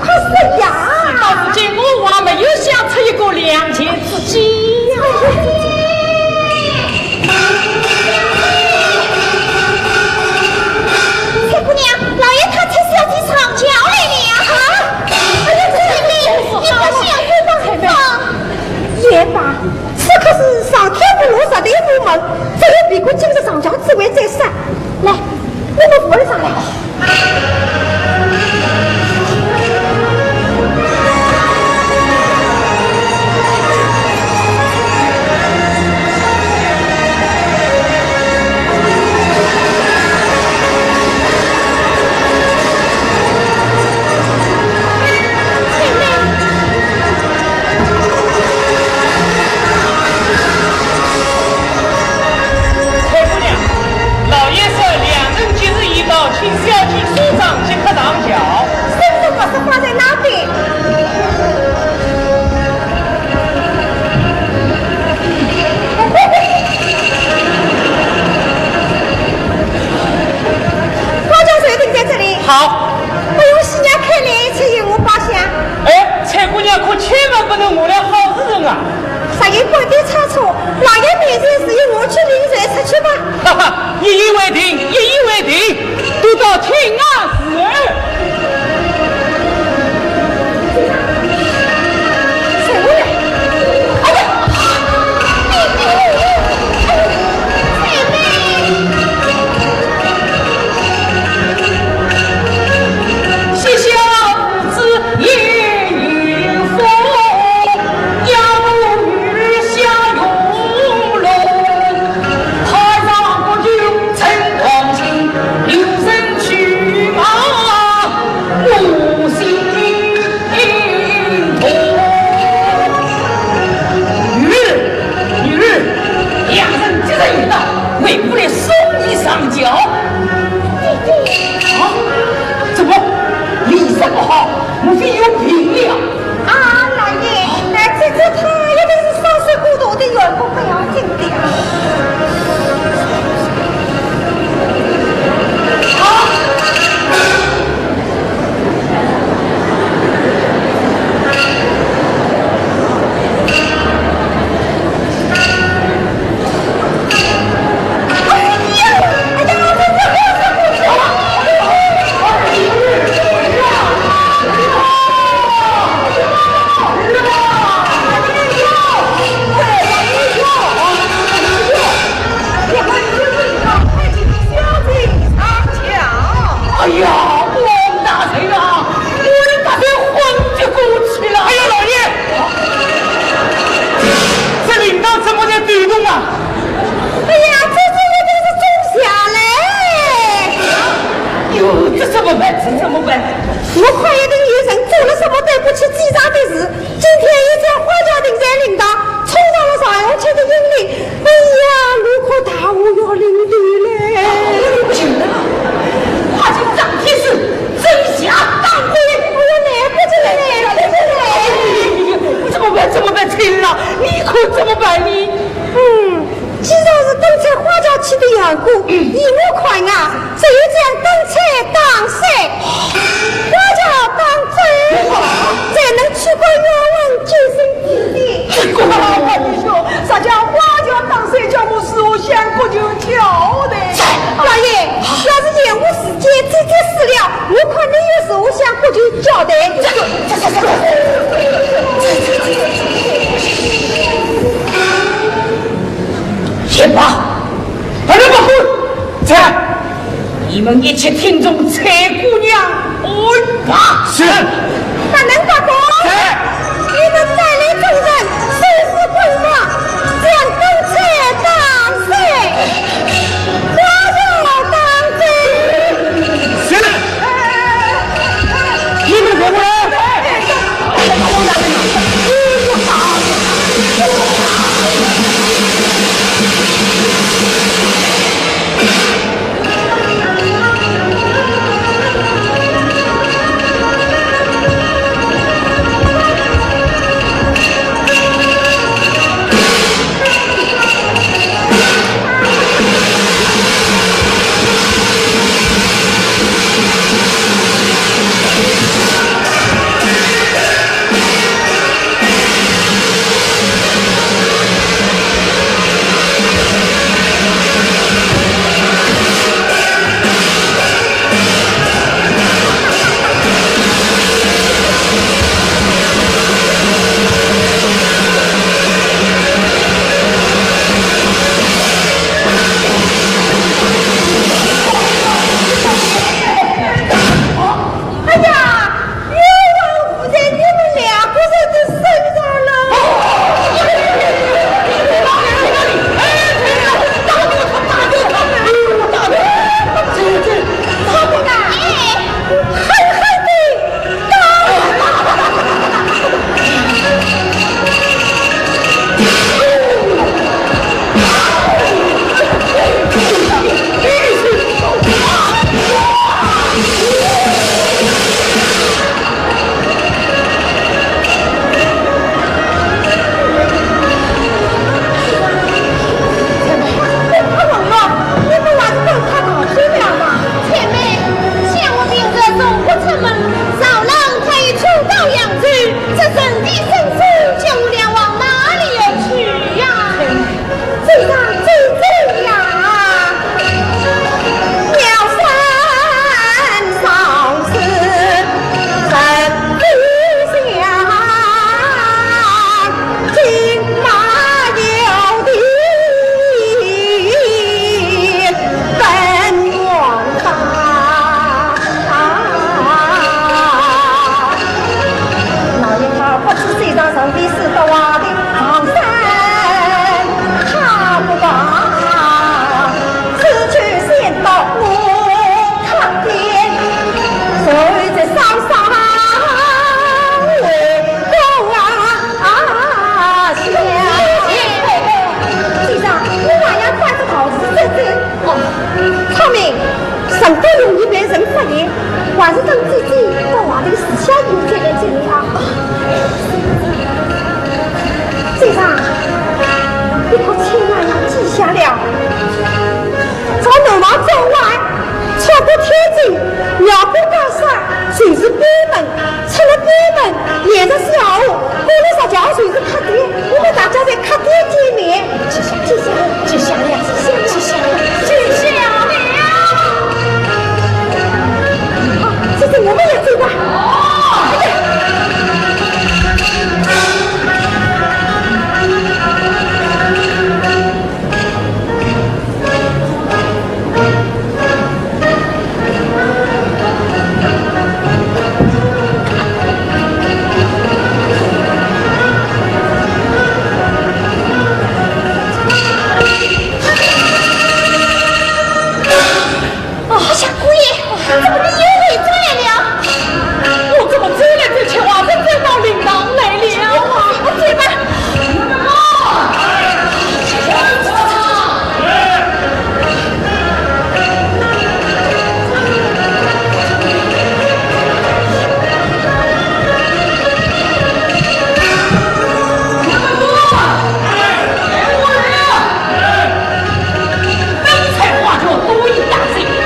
可是呀，到如今我还没有想出一个良辰之计呀。采萍姑娘，老爷他出小姐上轿来了呀！啊！哎呀，采萍，你不想回房吗？采萍。也罢，此刻是上天无路，下地无门，只有避过今日上轿之危最善。来，我们扶儿上来。 采萍姑娘，老爷说良辰吉日已到，请小姐梳妆即刻上轿。圣旨不是放在那边？花轿就停在这里。好。不用喜迎开来，才有我罢相。哎，采萍姑娘可千万不能误了好时辰啊！ 啥也不得差错，老爷面前只有我去领人出去吧。哈哈，一言为定，一言为定，都到天涯时。谁回来？哎呀，哎呀，哎呀，哎呀，谢谢啊。 女儿，女儿，良辰吉日已到，为父来送你上轿。啊？怎么？ 脸色不好，莫非有病了？啊，老爷，哎，这，这他一定是伤势过度的缘故，不要紧的啊。啊！哎呀，王大人啊，我的大人昏厥过去了。哎呀，老爷，这铃铛怎么在抖动啊？ 哎呀，这，这一定是中邪嘞！哟，这怎么办？这怎么办？我看一定有人做了什么对不起机长的事。今天一只花轿停在铃铛，冲上了上下去的阴历。哎呀，我看大祸要临头嘞！不行了，花轿当天是真邪当鬼。哎呀，来不及了，来不及了！怎么办？怎么办？亲啊，你可怎么办呢？嗯。 既然是等在花轿起的缘故，依我看啊，只有将灯彩打碎，花轿打碎，才能驱鬼远魂，救生致死。哎呦，啥叫花轿打碎，叫我如何向国舅交代？老爷，要是延误时间，姐姐死了，我看你又如何向国舅交代？这个，这，这，这，这。 去吧，把他们滚！在，你们一起听从采萍姑娘安排。是。大人大哥，在。你们带领众人收拾鬼房，将灯彩打碎，花轿打碎。是。你们给我来！过天井，绕过高山，就是北门，出了北门，沿着小河，过了石桥就是客店，我们大家在客店见面。记下，记下，记下了，记下了，记下了。好，这是我们要走的。哦。啊，小姑爷，怎么你又回转来了？我怎么走来走去，还是走到灵堂来了？我走吧。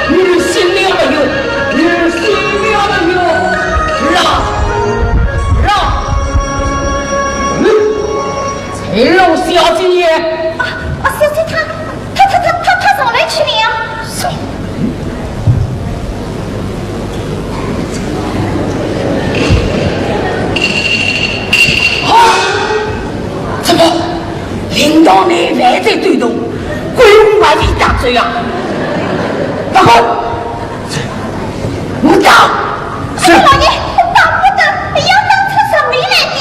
你是新娘没有？你是新娘没有？是啊，是啊。嗯，陈老小姐。啊，啊，小姐她，她，她，她，她，她上来去了。上。啊，怎么？ 灵堂内还在抖动，鬼魂还未打走啊？大哥，我打。是。老爷，打不得，要打出人命来的。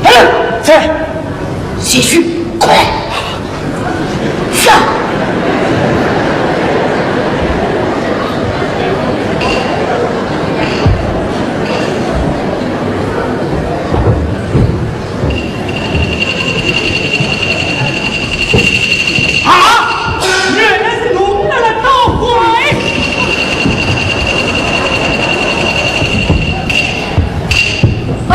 嗯，在。 继续，快！是啊。啊！原来是弄来了捣鬼！啊，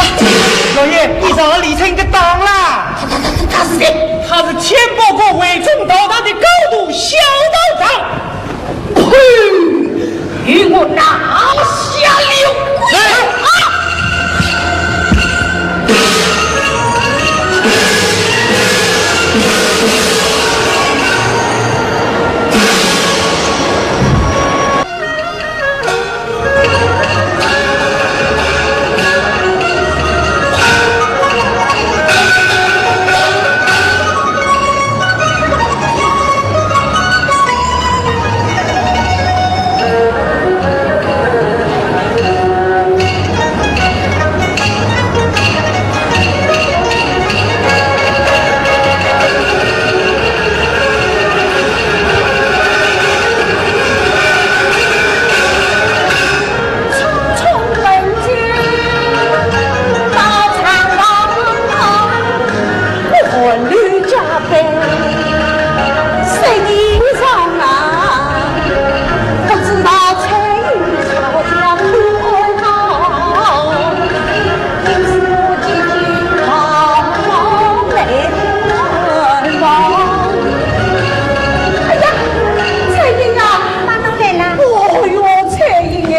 老爷，你上了李成个当啦！ 他，他，他，他是谁？他是天宝阁回春道场的高徒小道长。呸！与我拿下刘贵！哎！啊！匆匆问君到长安，我寒露加倍，谁人上啊？不知道春雨桥下可安好，应是我姐姐好来看望。哎呀，春雨啊，妈妈来了。哦哟，春雨哎，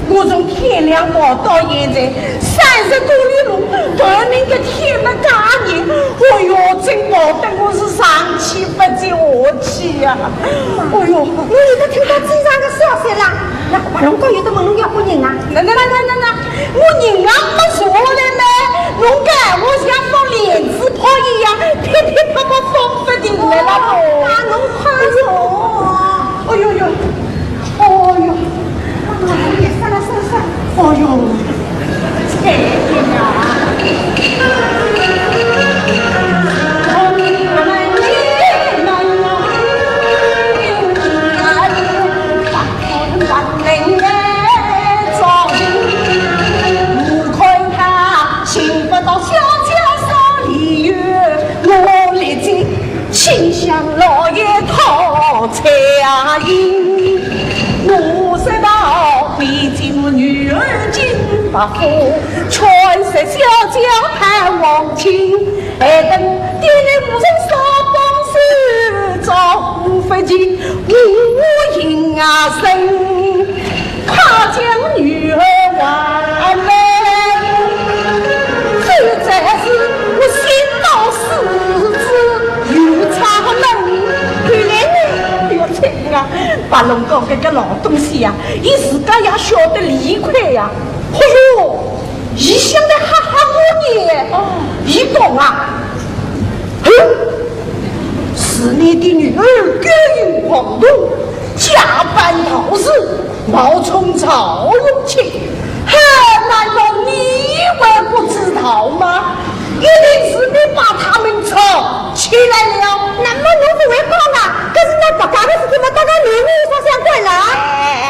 我从天亮跑到现在，三十多里路，搿能个天么介热，哦哟，真跑得我是上气不接下气呀。哦哟，我现在听到这样的消息了，那白龙江有的问侬要不人啊？那那那那那那，我人也没坐下来呢，侬讲我像放莲子炮一样，噼噼啪啪放不停的了。哦，那侬快走。哎呦呦。 哦哟，哎呀，算了算了算了，哦哟，哎呀，我看他寻不到小姐啥理由，我立即 请向老爷讨彩银。我说道：毕竟我女儿金全是小姐盼望亲，还等爹娘无人说，方是朝不及，我应啊生，怕将女儿还来。这才是我先到世子，又差门。后来呢？哎哟，这个啊，白龙讲搿个老东西呀，伊自家也晓得理亏呀。 哎哟，伊想得哈哈我呢。哦。伊讲啊，哼，是你的女儿勾引黄铜，假扮道士，冒充赵永清。哼，难道你还不知道吗？一定是你把他们藏起来了。那么侬勿会讲啊，搿是㑚白家个事体嘛，搭㑚囡儿有啥相关啦？哎，哎，哎，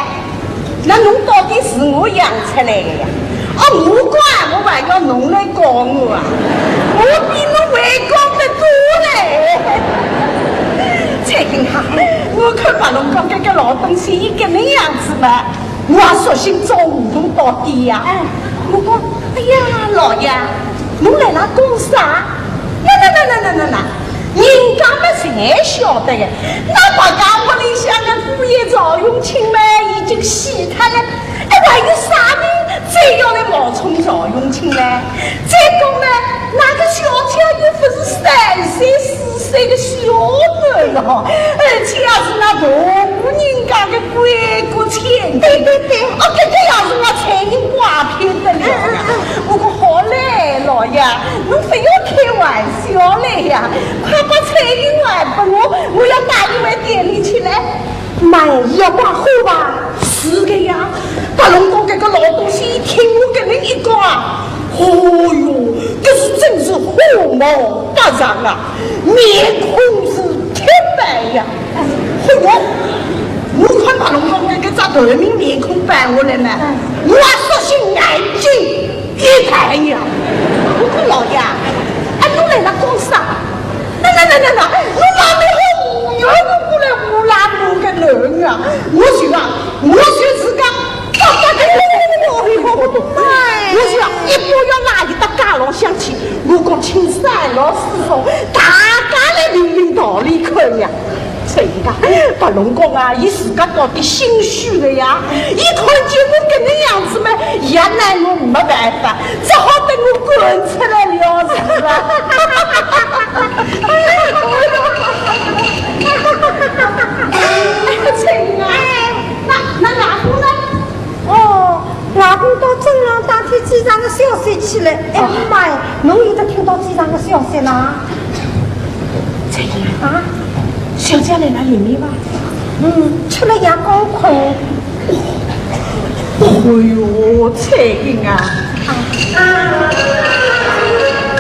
那侬到底是我养出来的呀？哦，我讲啊，我还要侬来讲我啊？我比侬会讲得多嘞。这个啊，我看白龙讲搿个老东西，伊搿能样子嘛，我也索性找糊涂到底呀。哎，我讲，哎呀，老爷，侬来了讲啥？那那那那那那那， 人家么侪晓得个，那白家屋里向个姑爷赵永清么已经死脱了，哎，还有啥人再要来冒充赵永清呢？再讲呢，那个小姐又不是三岁四岁的小囡了，而且也是那大户人家的闺阁千金。对对对。哦，搿个要是我才人挂片的了呀。嗯嗯嗯。不过好嘞，老爷，侬不要开玩笑。 笑嘞呀，快把彩云还拨我，我要带伊回店里去嘞。妈呀，伊要挂货吧？是的呀，白龙讲搿个老东西，伊听我搿能一讲啊，哦哟，搿是真是火冒八丈啊，面孔是铁板呀。 哎哟，我看白龙讲搿个只头名面孔板下来嘛，嗯。我也索性眼睛一抬呀。我讲老爷，哎，侬来了讲啥？那那那那那，侬哪能好无缘无故来乌拉我个囡儿啊？我就啊，我就自家 我是啊，一把要拉伊到街浪向去，我讲请三老四少，大家来评评道理看呀。这个白龙讲啊，伊自家到底心虚的呀，伊看见我搿能样子嘛，也拿我没办法，只好等我滚出来了事啊。哎呀，这个啊，那那外婆呢？ 哦，外公到镇上打听机场的消息去了。哎呀妈呀，侬有得听到机场的消息啦？这个啊，小姐来了里面吧？嗯，出来也刚困。哦哟，彩云啊，啊，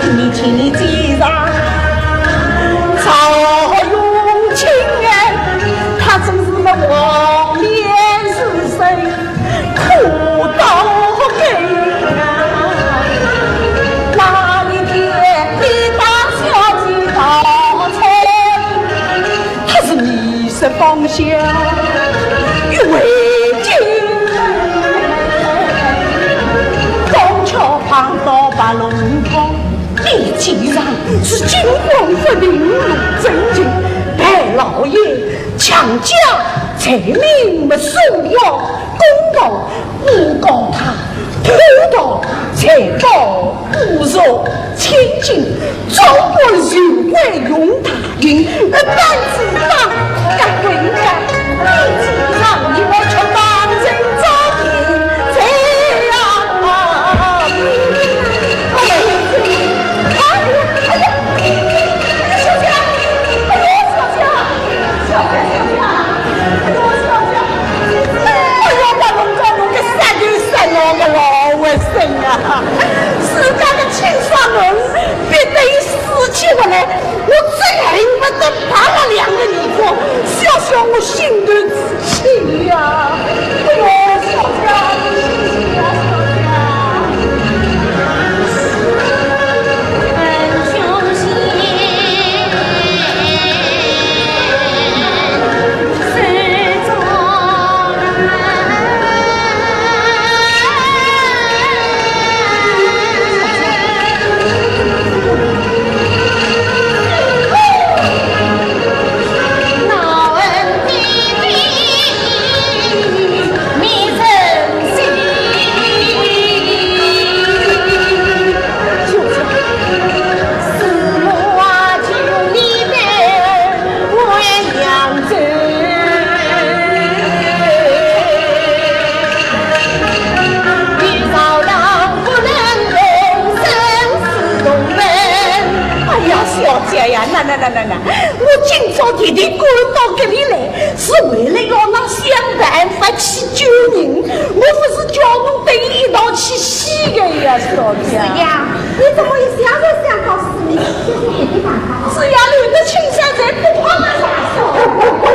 你听你机场赵永清哎，他真是个黄脸是谁？ 苦到根啊！那一天你把小姐抱出来，他是迷失方向，欲回京。刚巧碰到白龙宫，你既然是惊魂不定，入真情，白老爷强加罪名，没收了公道。 诬告他偷盗财宝，侮辱千金，总管受贿用大刑，而办此案，该归该，你既然你们却当真招听，这样啊，哎呀，哎呀，哎呀，小姐，哎呦，小姐，小姐，小姐，哎呦，小姐。 哎呀，白龙江侬个杀头杀脑个老畜生啊！自家个亲生儿逼得伊死去活来，我真恨不得拍了两个耳光，消消我心头之气呀！哎呦，小姐，小姐。我今朝特地赶到搿里来，是为了要拿想办法去救人。我勿是叫侬陪伊一道去死的呀，小姐。是呀，你怎么一想就想到死呢？就是别的办法。只要留得青山在，不怕没柴烧。不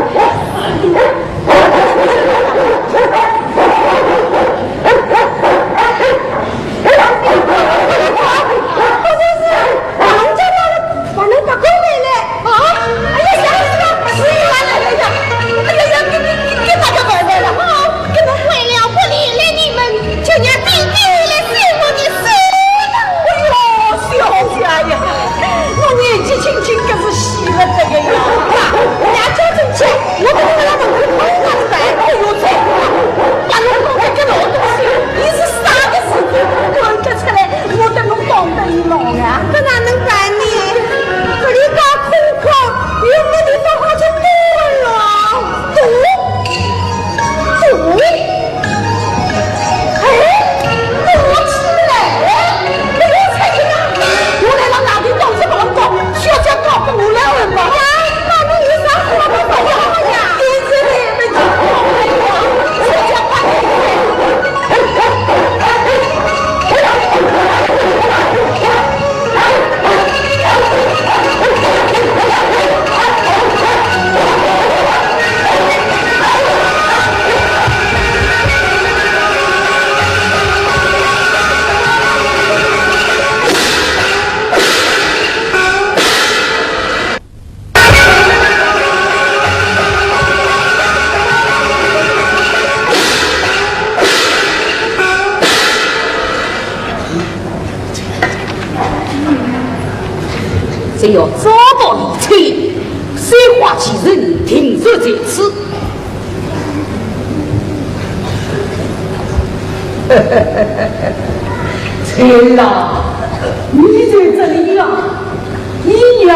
是，是，把人家那个，把人家赶回来。 啊！哎呀，吓死了！是呀，哎呀，哎呀，哎呀，给，给，给大家拜拜了啊！你们为了不理睬你们，就让弟弟来受我的气了。哎呦，小姐呀，我年纪轻轻可是死了这个呀！呀，让他进去，我不能让他进去，我不能。哎呦，这，把我弄得个老东西，你是啥个事情？我叫出来，我等侬帮得伊忙啊！这哪能办呢？这里搞 空壳，又没地方好去躲了。躲？躲？哎，躲起来！哎呦，蔡京啊，我来了哪里躲是不能躲，小姐告诉我来问吧。呀，那你有啥话不说呀？你这里没听懂呀？小姐快点！ 只要找到李翠，水花其人定然在此。翠儿啊，你在这里呀？ 你呀，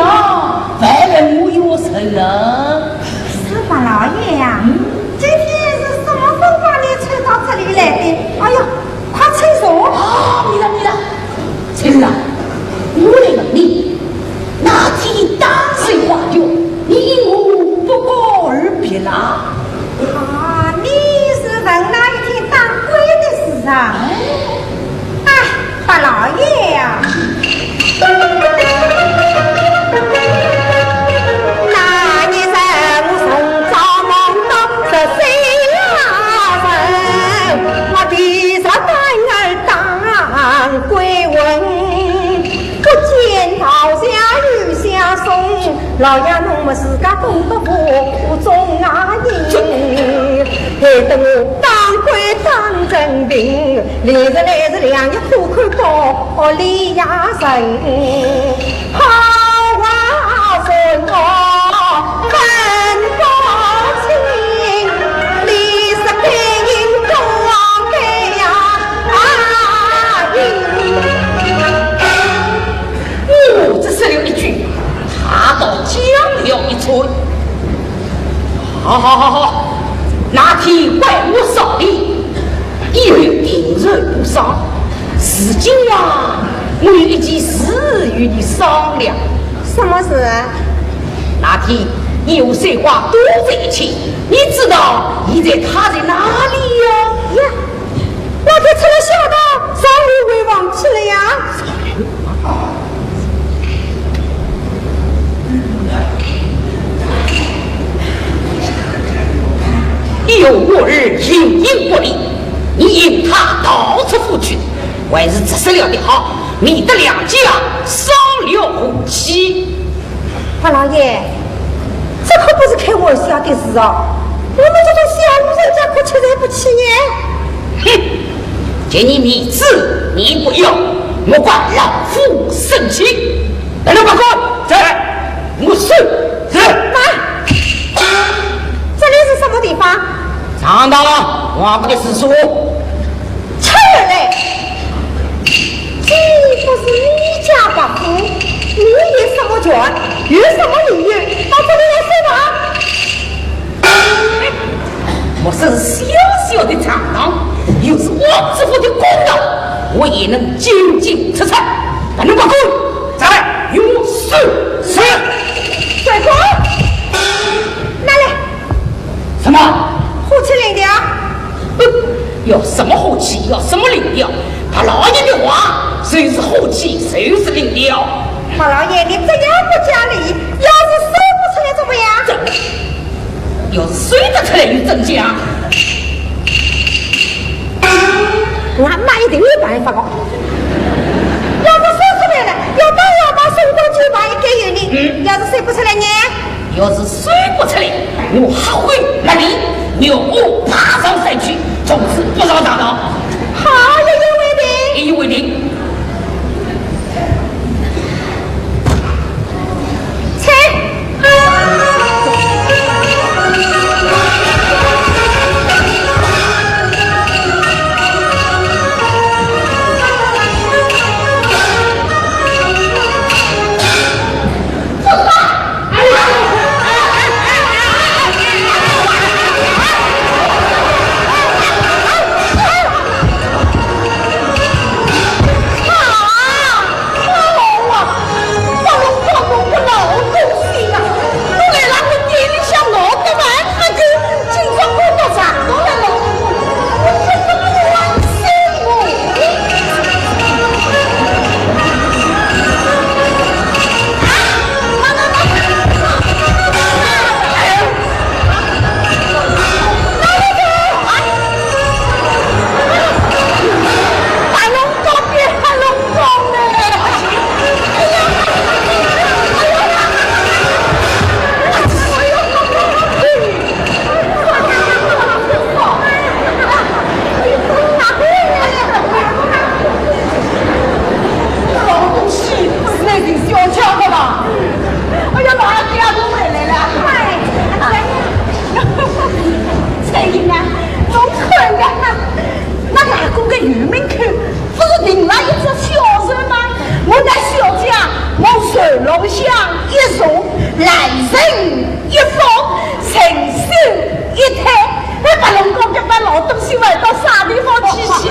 白来我有神啊！是八老爷呀，今天是什么风把你吹到这里来的？哎呀，快请坐。啊，米拉，米拉，翠儿啊，我来问你，那天打水花园，你因何不告而别啦？啊，你是问那一天打鬼的事啊？哎。 啊，八老爷呀！那日子我从早忙到十三夜深，我第十担儿打鬼魂，不见道相与相送， 老爷侬么自家懂得无中啊人，害得我打鬼打成病，连日来是两日苦苦到里呀人。好啊，人哦，分不清，你是该应该呀，啊，应。 哦，这说了一句，他倒讲了一串。好好好好，那天怪我少礼，以后定然不赏。如今呀，我有一件事与你商量。什么事？那天你和水花都在一起，你知道现在他在哪里呀？呀， 那天出了小道，上流为王去了呀。你有我儿形影不离，你引他逃出府去，还是直说了的好，免得两家伤了和气。 八老爷，这可不是开玩笑的事哦。我们这种小户人家可吃罪不起呢。哼，给你面子你不要，莫怪老夫生气。来人，把官！在。我是。是。慢！这里是什么地方？上当了，王八的住所。 出来！既不是你家伯父，你有什么权，有什么理由到这里来说话？我是小小的长堂，又是王知府的公道，我也能进进出出。把人把官！在。有事。是。帅哥！要什么灵调？白老爷的话，就是和气，就是灵调。白老爷，你这样不讲理，要是说不出来怎么样？这，要是说得出来又怎讲？俺妈一定有办法的。要是说出来了，要打要骂，送到九八一概有理。嗯。要是说不出来呢？ 要是说不出来，我黑灰卖力，我我爬上山去，从此不上大道。好，一言为定。一言为定。请。老东西，是那个小强的吧？哎呀，老阿爹都回来了。哎，翠英啊，侬看呀，那外公的院门口不是停了一只小船吗？我那小姐，我船浪向一坐，来人 一放，伸手一推，还把龙宫这班老东西还到啥地方去去？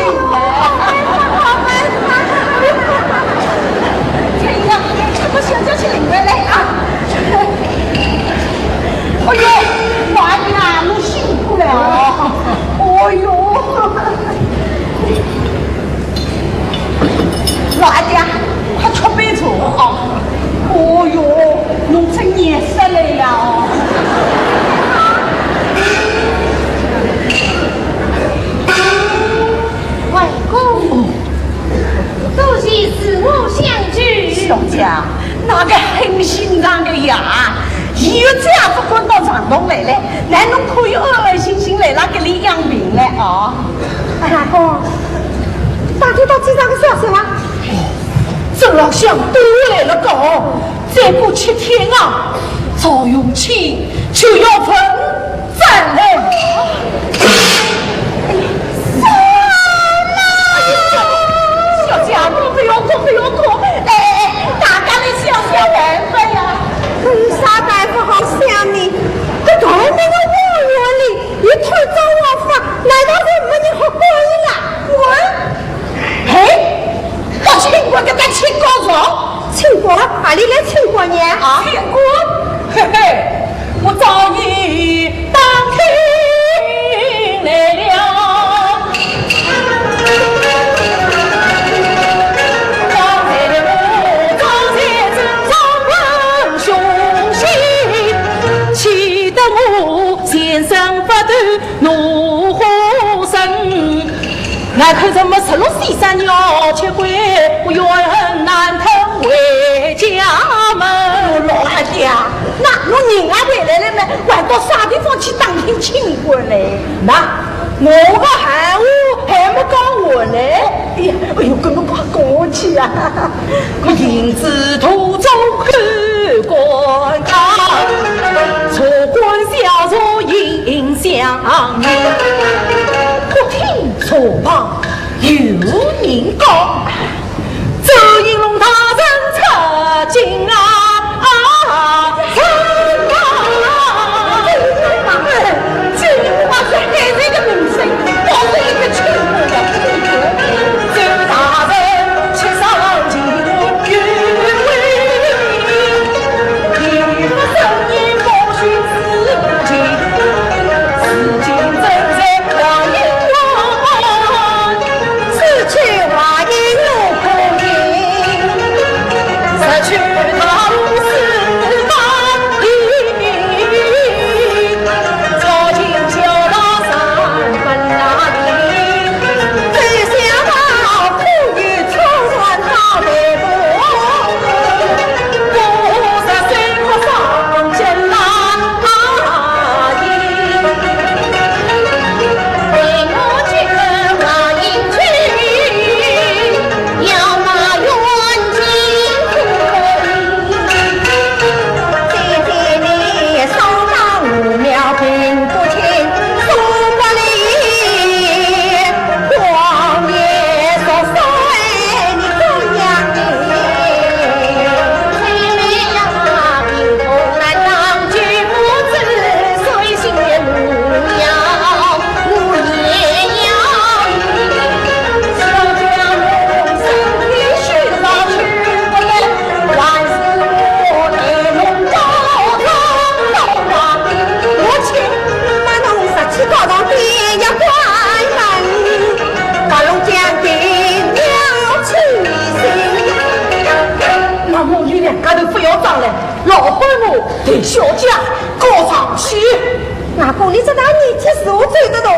哎呀，这不小姐去领回来啊？哎呦，妈呀，侬辛苦了啊！哎呦。 老阿爹，快吃杯茶啊！哦哟，侬真热死了呀！外公，多谢赐我相救。小姐，那个狠心肠的呀，伊又这样不管到床头来了，那侬可以安安心心来了给你养病了啊。外公， 打听到机场的消息了？哦，镇浪向都来了个，再过七天啊，赵永清就要问斩了。什么？小姐，不要哭，不要哭。哎哎哎，大家来想想办法呀。有啥办法好想呢？这透明的花园里，一团糟王法，难道就没人好管了？ 滚！嘿，到清官搿搭清告状。清官？何里来清官呢？啊？清官？嘿嘿，我早已打听来了。气得我全身发抖。 怒火升。俺看着么十六岁三年吃亏，我怨恨难吞回家门。老阿爹啊，那侬人也回来了嘛，还到啥地方去打听清官嘞？那我个闲话还没讲完嘞。哎呀，哎呦，搿么快讲下去啊！ 我行至途中口干干，茶馆小坐饮香。忽听茶旁有人讲，周应龙大人出京啊！啊，出京啊！这个地方是海瑞的名声，倒是一个清官的清官。去。外公，你这大年纪是否走得动？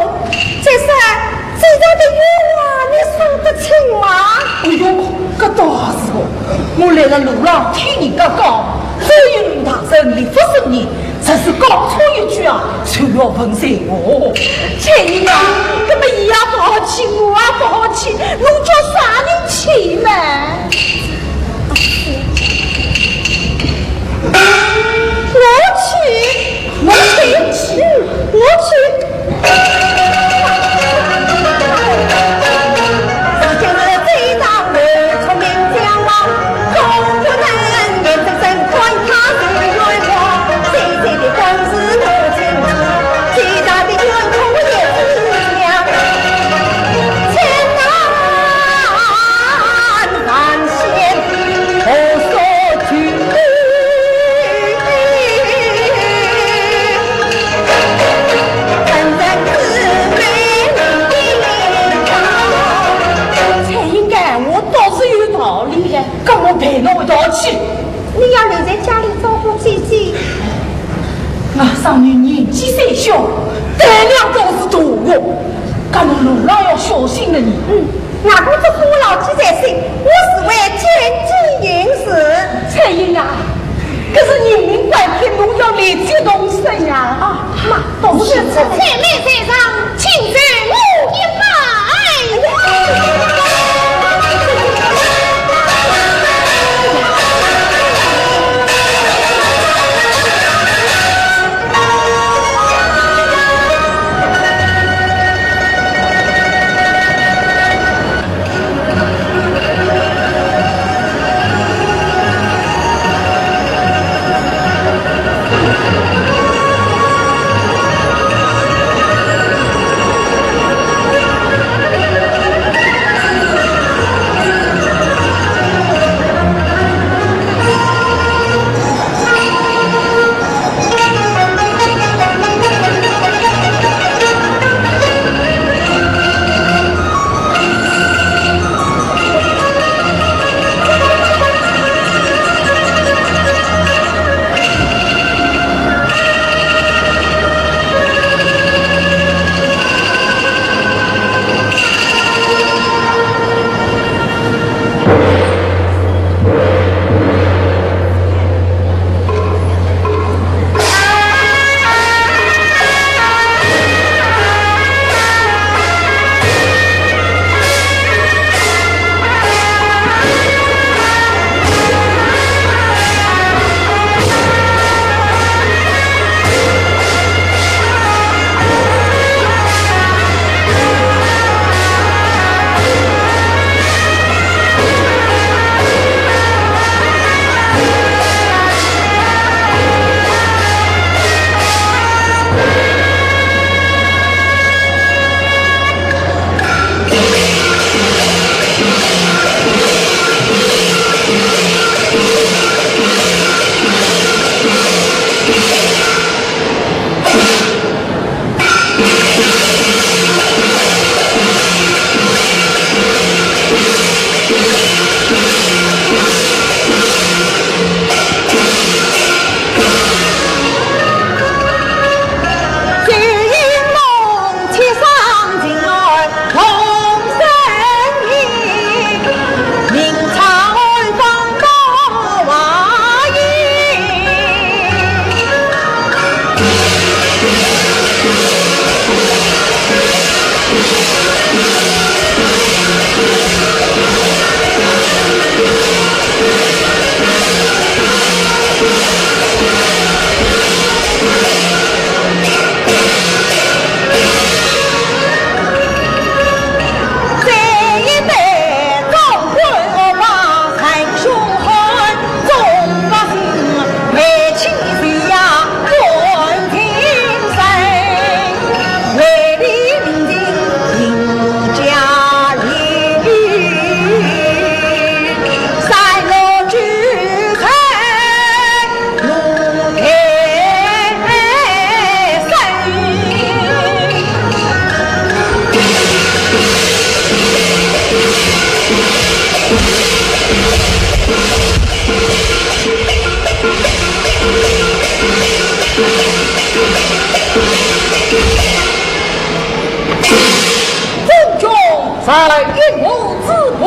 再说，这样的冤枉你说得清吗？哎呦，搿倒是哦，我来了路浪听人家讲，只有大人立法圣人，若是讲错一句啊，就要问罪哦。翠云啊，搿么伊也勿好去，我也勿好去，侬叫啥人去嘛？我去，我去，我去。蔡英干，我倒是有道理的，搿我陪侬一道去。你要留在家里照顾姐姐。我生女年纪虽小，胆量倒是大哦，搿侬路浪要小心了呢。嗯，外公嘱咐我牢记在心，我自会谨记行事。蔡英啊，搿是人命关天，侬要立即动身呀。啊，妈，动身。是，是，妹妹在上，请受我一拜。尊君在，引我止步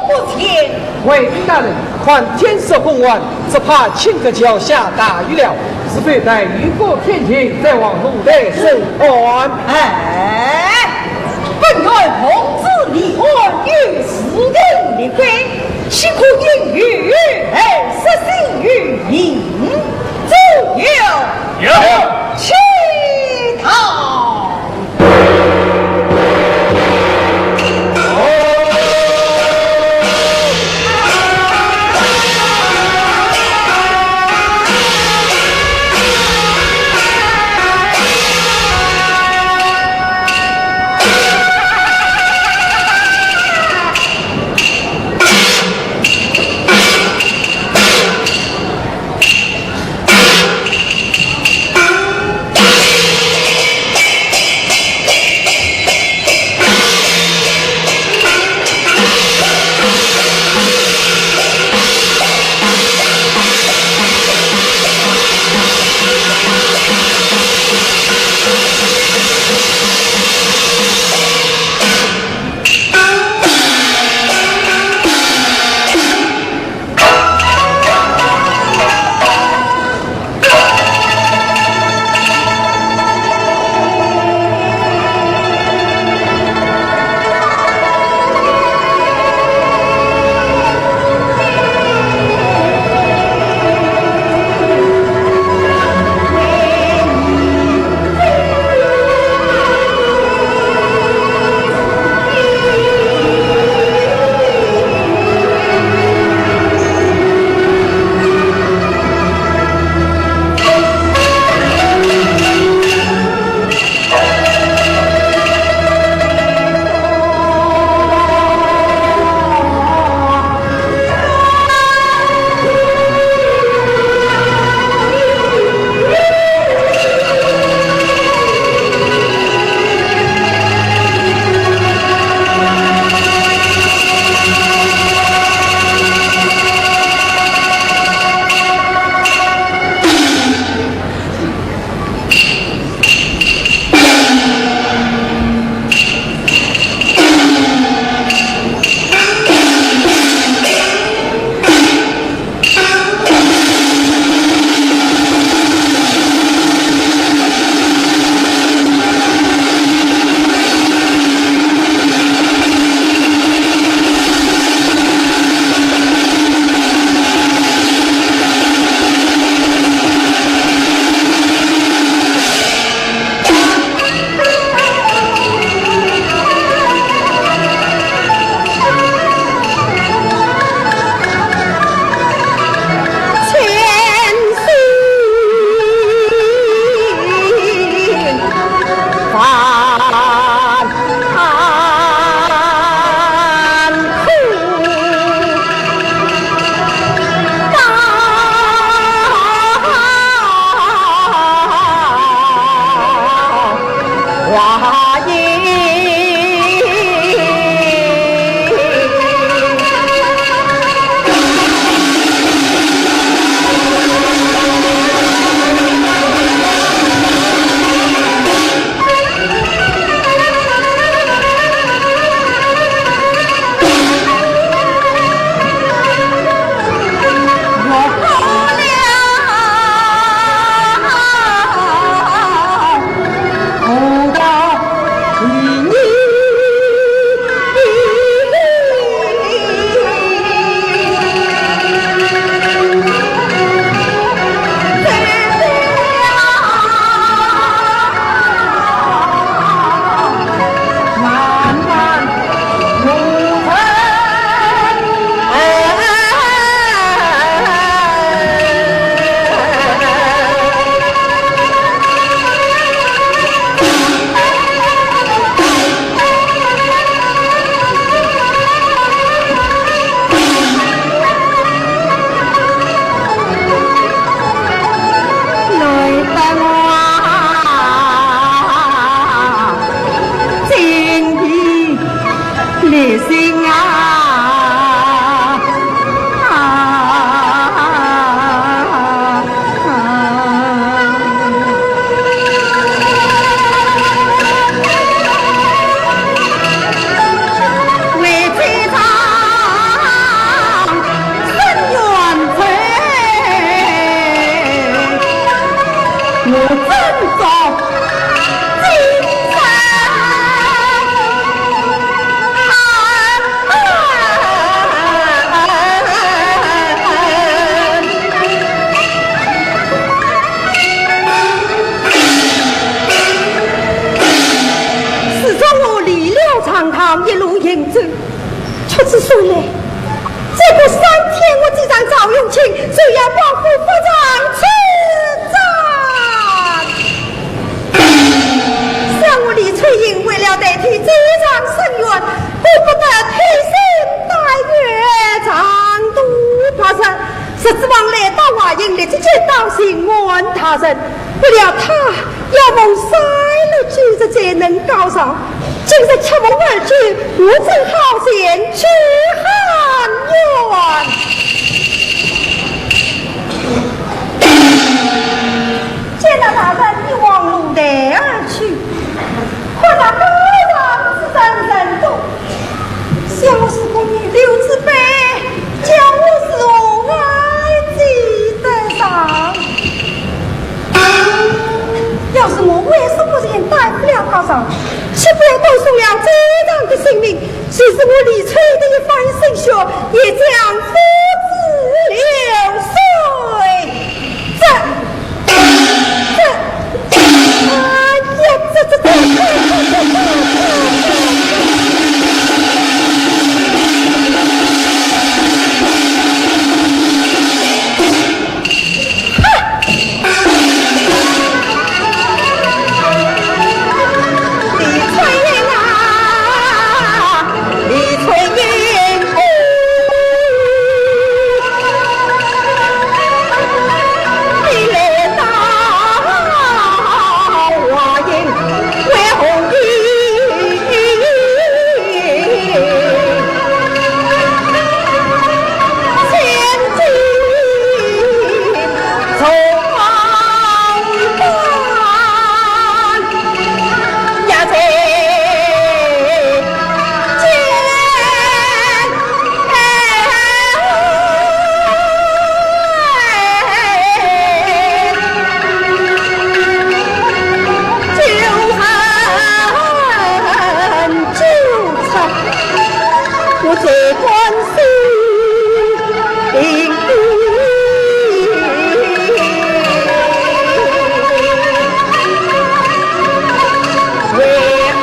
不前。 回禀大人，看天色昏暗，只怕青阁桥下大雨了，是否待雨过天晴，再往后台审案？哎，本院奉旨立案，有时定立规，岂可因雨而失信于民？左右，有。起逃。见到刑案大人，不料他要蒙山路救治才能高饶，今日却蒙而救，我只好前去喊冤。见到大人已往楼台而去，看那高堂之上人多， 想我是个女流之辈，叫我如何还记得上？要是我为什么人耽误了高堂，岂不要断送了这样的性命？就是我李翠的一番心血，也将付之流水。这，这，哎呀，这，这，这，这，这，这，这。李翠英啊，李翠英，你来到花影为红衣。 我最关心的为安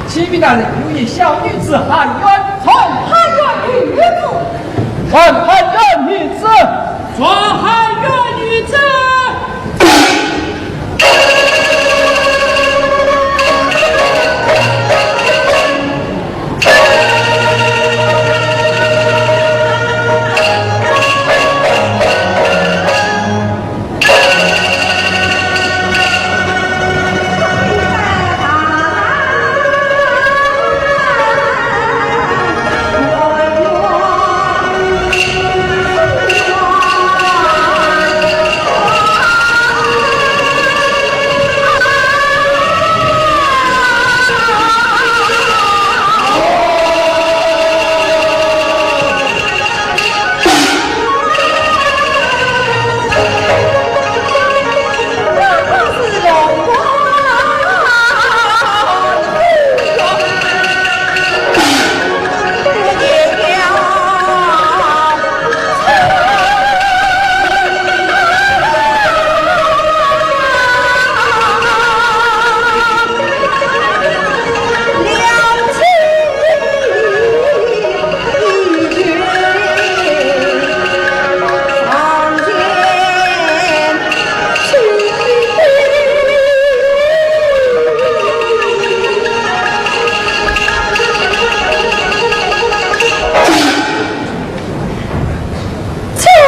启禀大人，有一小女子喊冤。传喊冤女子。传喊冤女子。传喊冤女子。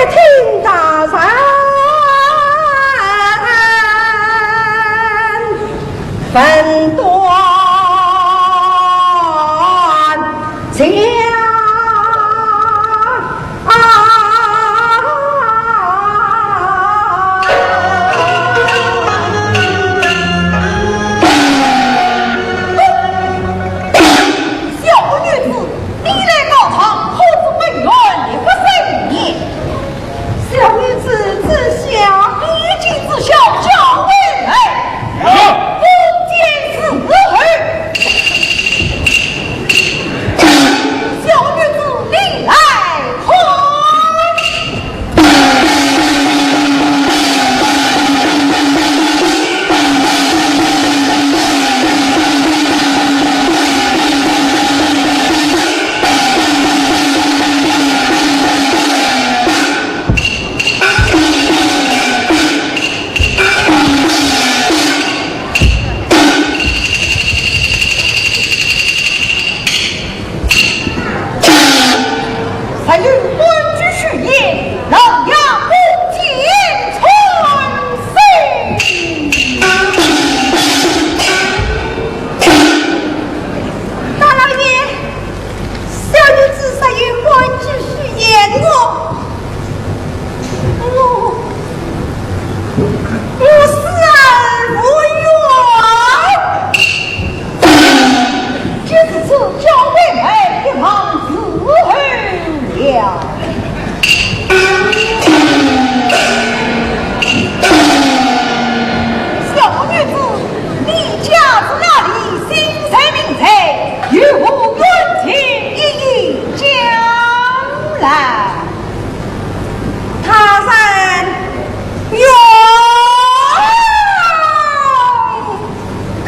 听大人分断情。 小女子，你来告状，可知本院立法森严？小女子知晓。你既知晓，叫为媒。是。封监伺候。小女子，你来看。 还有官居许仙，老爷不见传信。大老爷，小女子实有官居许仙，我，我，我死而无怨。 既如此，叫为媒，一旁伺候了。小女子，你家住哪里？姓甚名谁？有何冤情，一一讲来。大人冤 我的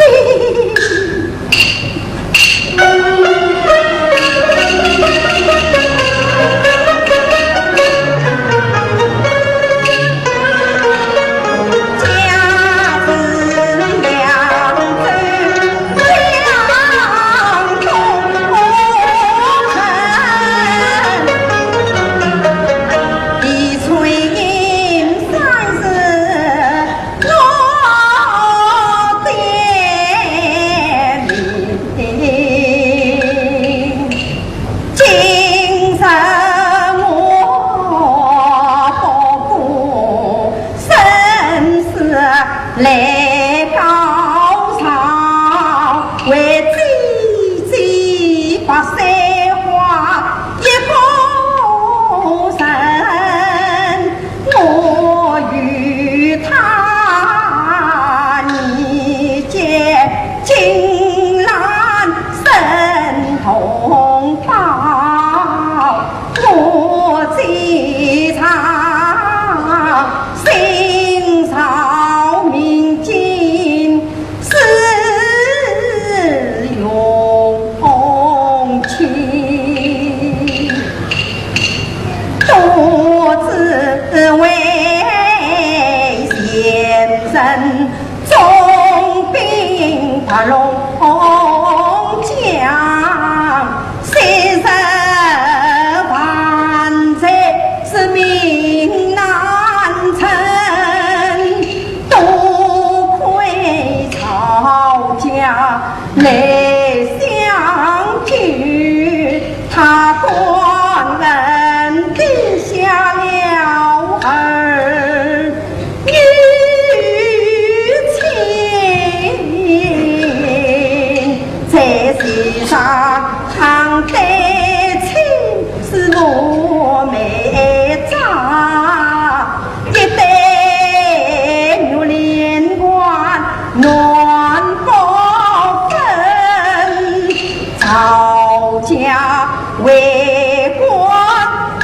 今日我不顾生死来告状，为姐姐白水花一个人。 我与她年节金兰生同胞，我最长心照明镜 是用风情，独自为前人总兵白龙将，昔日万岁之命难成。 多亏曹家来相救，她感恩地下了儿女情，在世上常对亲是我妹丈。 一对玉连环暖不分，曹家为官分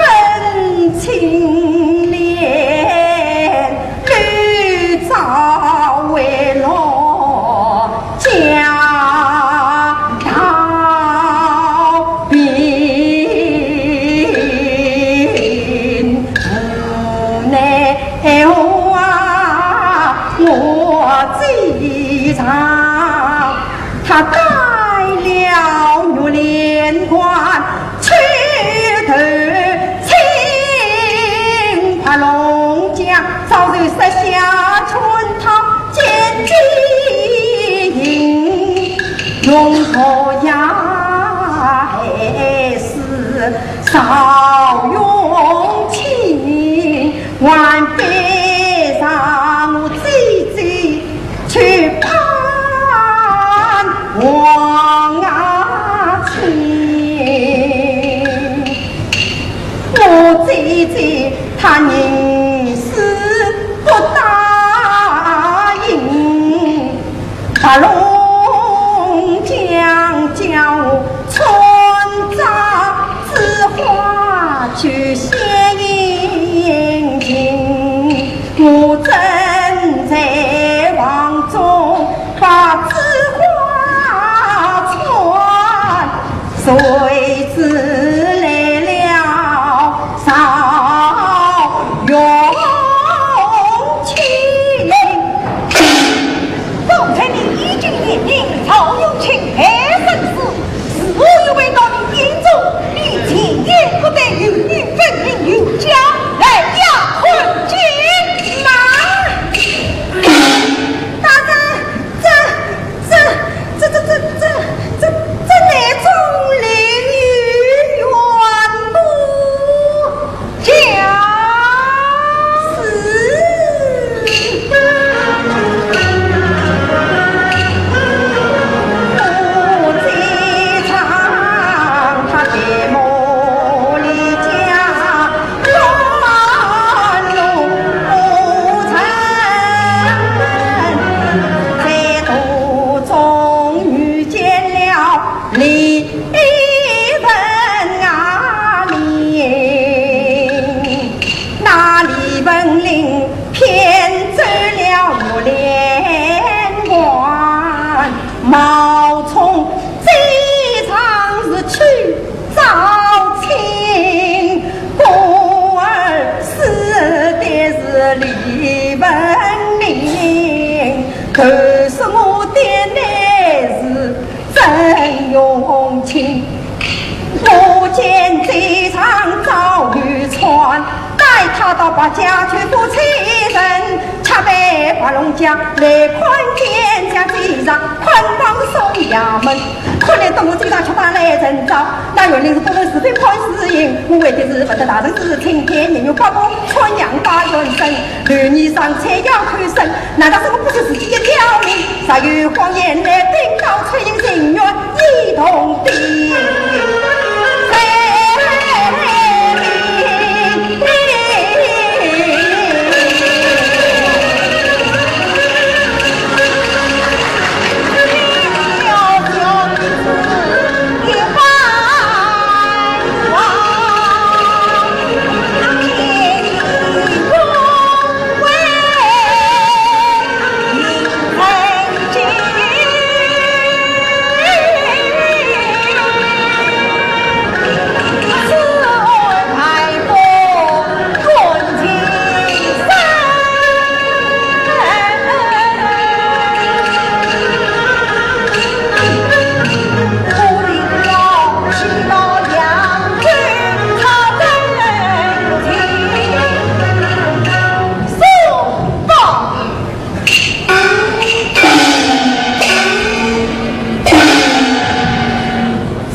青脸，吕赵为弱 家道贫，无奈何啊，我姐丈。她戴了玉连环，去投亲白龙江早就设下圈套，见机行，用刀呀害死赵永清，还背上我姐姐去办王啊亲。 我姐姐她宁死不答应，白龙江叫我穿扎枝花去献殷勤，我正在房中把枝花穿， 谁知来了赵永清。方才你已经言明赵永清害生死，是何又回到你眼中？你前言不对，有女分明有家，来呀，看剑！慢！大人， 这，这，这，这，这，这，这，这乃忠烈与冤家事。在途中遇见了李文啊李，那李文林骗走了玉连环，冒充这场是去招亲，故而死的是李文林，可是我的乃是 曾永清。我见这场赵玉川，带他到白家去赴亲事，却被白龙江来看见，将这场捆绑送衙门。看来等我这场去办来陈招，那原来是不问是非判死刑，我为的是不得大人之情，天年有八公，穿杨八元生，刘二上菜要口生，难道是我不识时机一条命？ 若有谎言来禀告，出言情愿一同定罪名。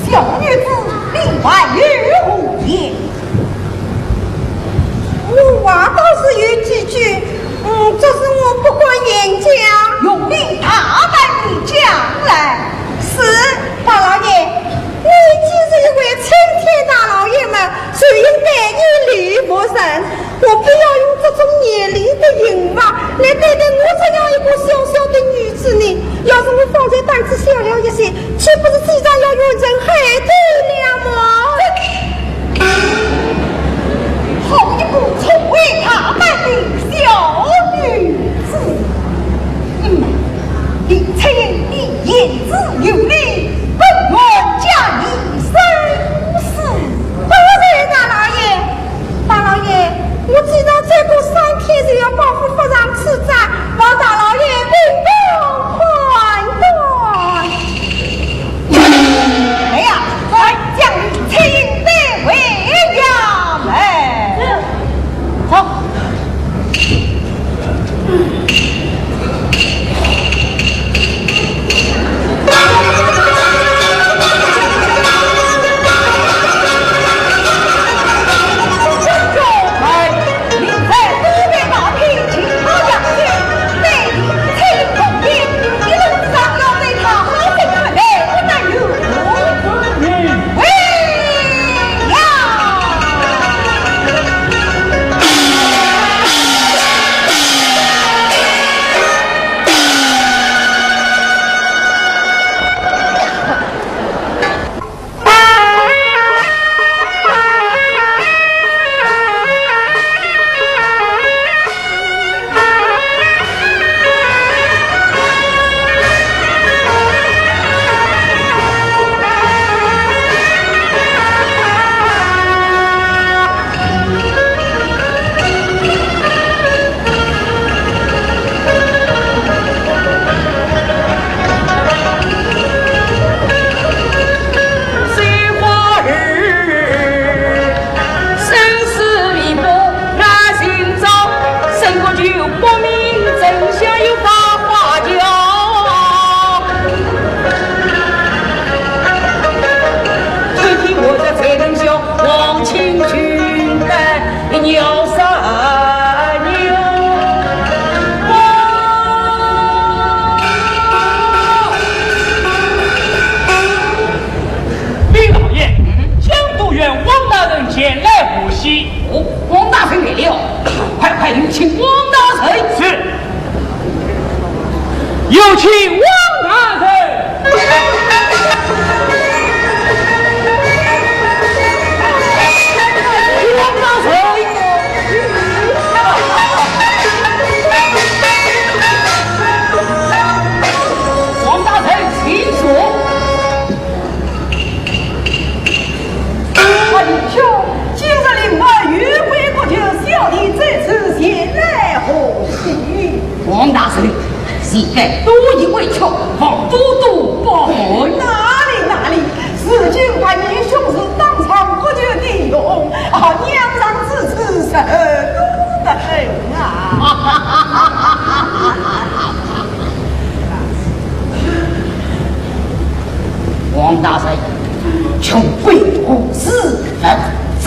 小女子，你还有何言？我话倒是有几句，嗯，只是我不敢言讲。容你大胆地讲来。是，大老爷，你既是一位青天大老爷嘛，就应该以礼服人。 何必要用这种严厉的刑罚来对待我这样一个小小的女子呢？要是我方才胆子小了一些，岂不是自然要怨声载道了么？好一个臭味大胆的小女子！嗯，林翠英，你言之有理，本院加以深思。多谢大老爷。 大老爷，我既然再过三天就要保府发上此斩，望大老爷明察判断。哎呀，快讲有请王大人。王大人，王大人，请坐。啊，兄，今日林外有贵不就，小弟在此前来贺喜。王大人，你该多以为巧，望多多包涵。哪里哪里，如今还有兄是当场不救的用，啊，娘上之事，实多得很啊。王大人，穷鬼无事不在，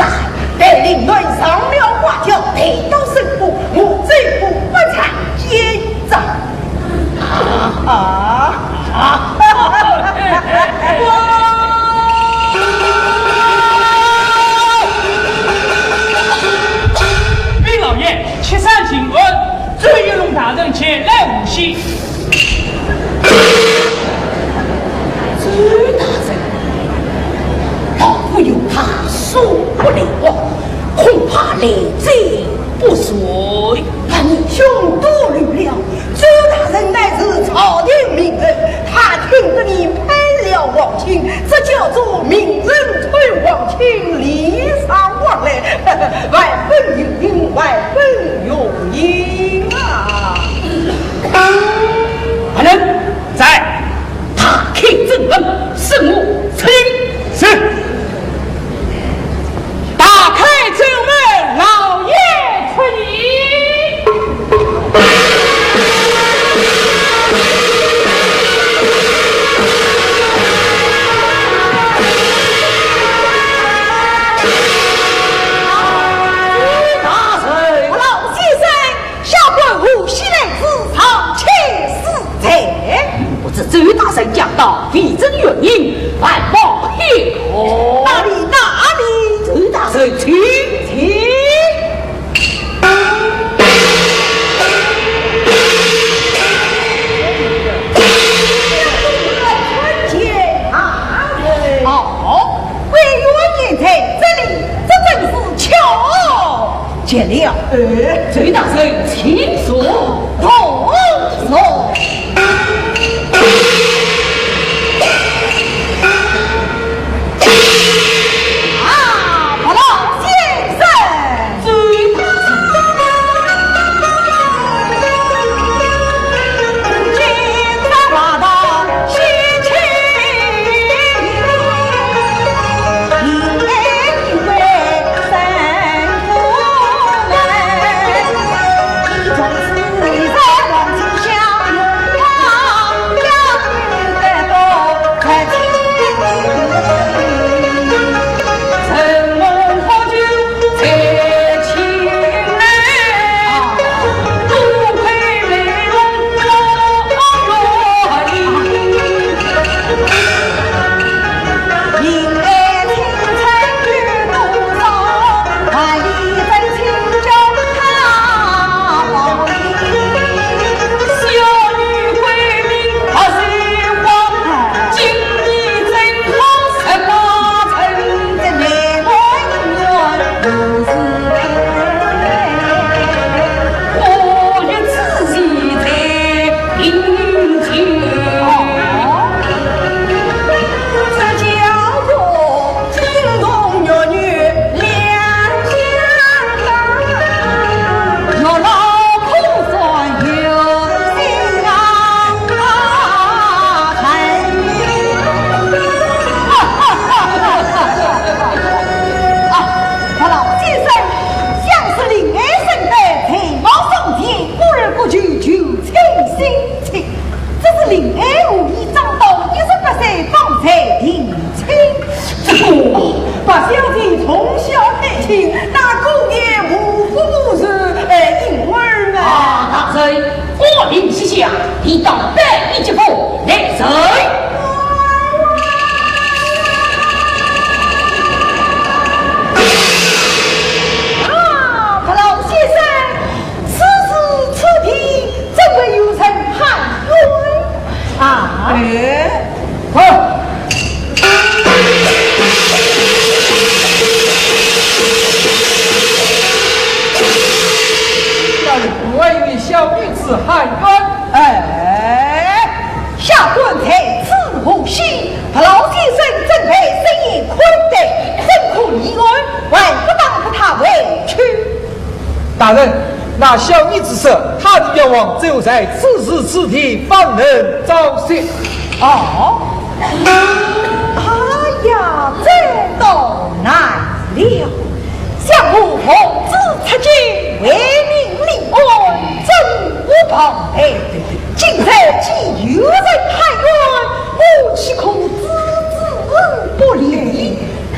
待林外上了花轿，抬到圣府，我这步不参见。 啊！啊！禀老爷，妾身请安，周游龙大人前来贺喜。周大人，老夫有他，说不了，恐怕来者不善。那你兄多虑了， 周大人乃是朝廷名臣，他听得你配了皇亲，这叫做名臣配皇亲，礼尚往来，万分有礼，万分有礼啊！大人在。 大开正门，圣母请。是。大开正门，老爷出迎。大人。老先生， 下官贺喜来自上卿司宅。不知周大人驾到，未曾远迎，还望批可。哪里，哪里？周大人，请，请。参见大人。哦，委员也在这里，这真是巧。 见了。哎，周大人，请坐。坐，坐。啊，白老先生。周大人。女子喊冤。哎，下官在此无信，白老先生准备设宴款待，怎可立案？还不打发他回去？大人，那小女子说，她的冤枉只有在此时此地方能昭雪。哦，哎呀，这倒难了。 想我奉旨出京，为民立案，真无旁白。今日既有人喊冤，我岂可置之不理？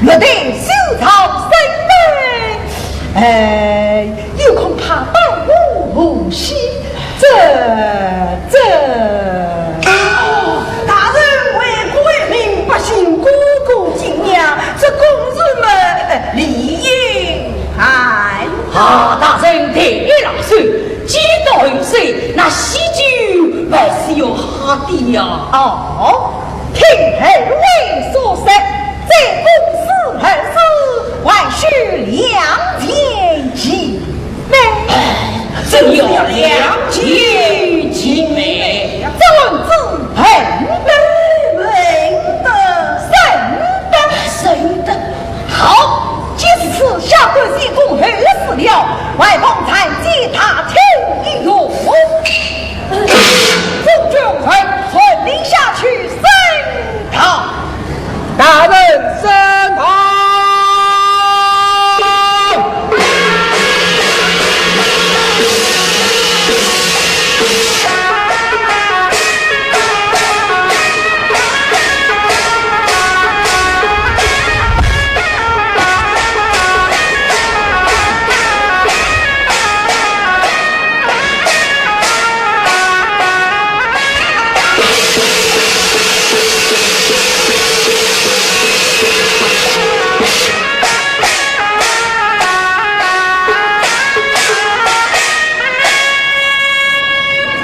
欲待秀才升堂，哎，又恐怕耽误无期。 这，这……哦，大人为国为民，百姓个个敬仰，这公事嘛，呃，理应办。啊，大人抬老手，既到后首，那喜酒还是要喝的呀。哦，听二位所说，这公事二字，还需量前其 美。哎，真要量前其美。这案子很本，很本，很本。好，既是此，下官先公后事了，还望参见大厅一叙。中军，传令下去升堂。 大人升堂。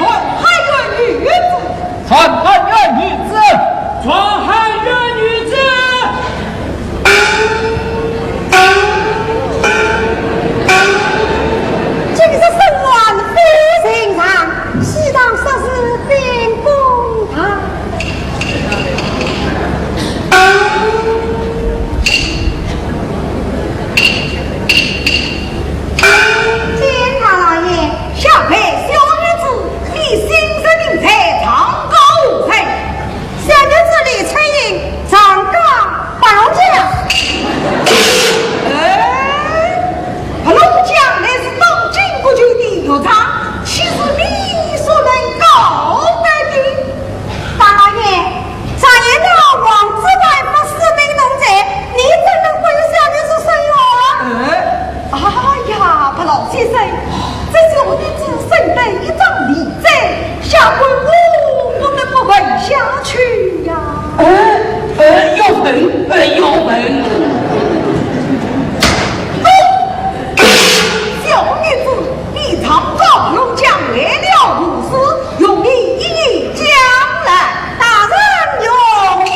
传喊冤女子。传喊冤女子。传喊冤女子。 今日审案非寻常，喜堂说书非公堂。见大老爷。小辈小女子，你心神明在，状告何罪？ 小女子李翠英，状告白龙江。哎，白龙江乃是当今各州的学堂，岂是你所能告得的？大老爷，常言道，王之外不是名同罪，你怎能怪小女子说冤？哎，哎呀，白老先生，这小女子生得一张利嘴， 下官我不得不问下去呀。呃，呃，要问，呃，要问。哦，小女子，你状告龙江为了何事？容你一一讲来。大人容禀。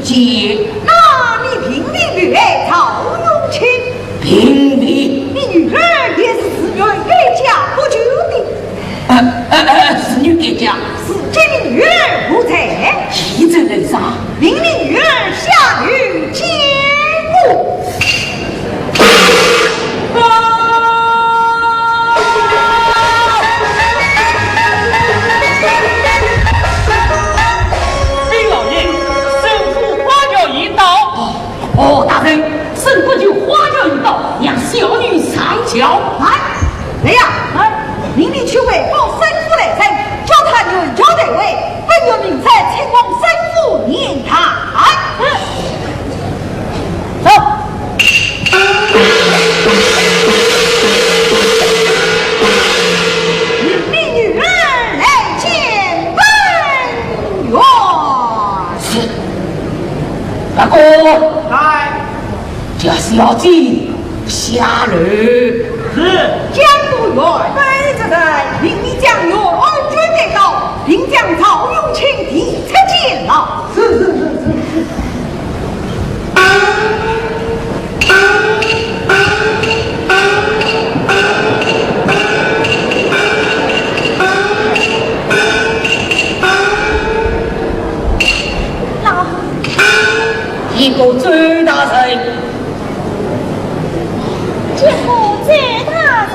见。那你并未遇害赵永清？并未。你女儿也是自愿改嫁不就的？呃，呃，呃，自愿改嫁。如今你女儿何在？现在来上。命你女儿下楼见我。 禀老爷，沈府花轿已到。哦，大人，沈国舅花轿已到，让小女上轿。来，来呀，来，命你去回报沈府来人，叫他原轿退回，本院明日请往沈府辇台。走。 命你女儿来见本院。是。大哥。来。叫小姐下楼。是。江都院。哎，这个，命你将院安全带到，并将赵永清提出监牢。是，是，是，是。 见过周大人。见过周大人。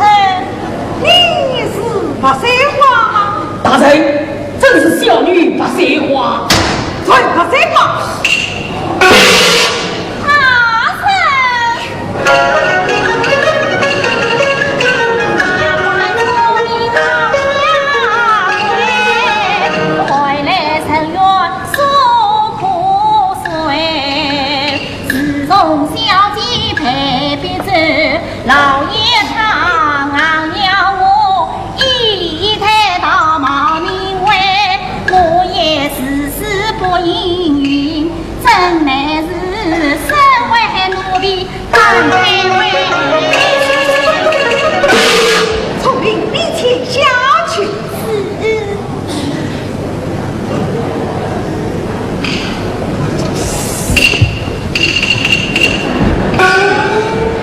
你是白水花吗？大人， 正是小女白水花。传白水花。大人。聪明，你且下去。是。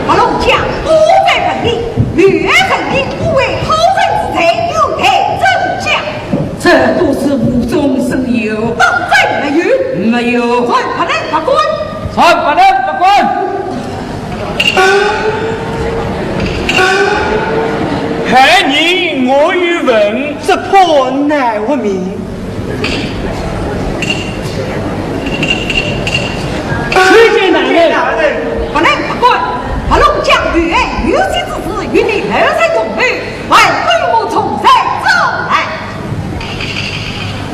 白龙江，我在问你，刘爱臣，你不为好人之罪，有待怎讲？这都是无中生有。当真没有？没有。传白龙百官。传白龙百官。 害人我有份，这破难活命。参见大人。白龙百官，白龙江刘爱有些之事，与你二人同谋，还不与我从实招来。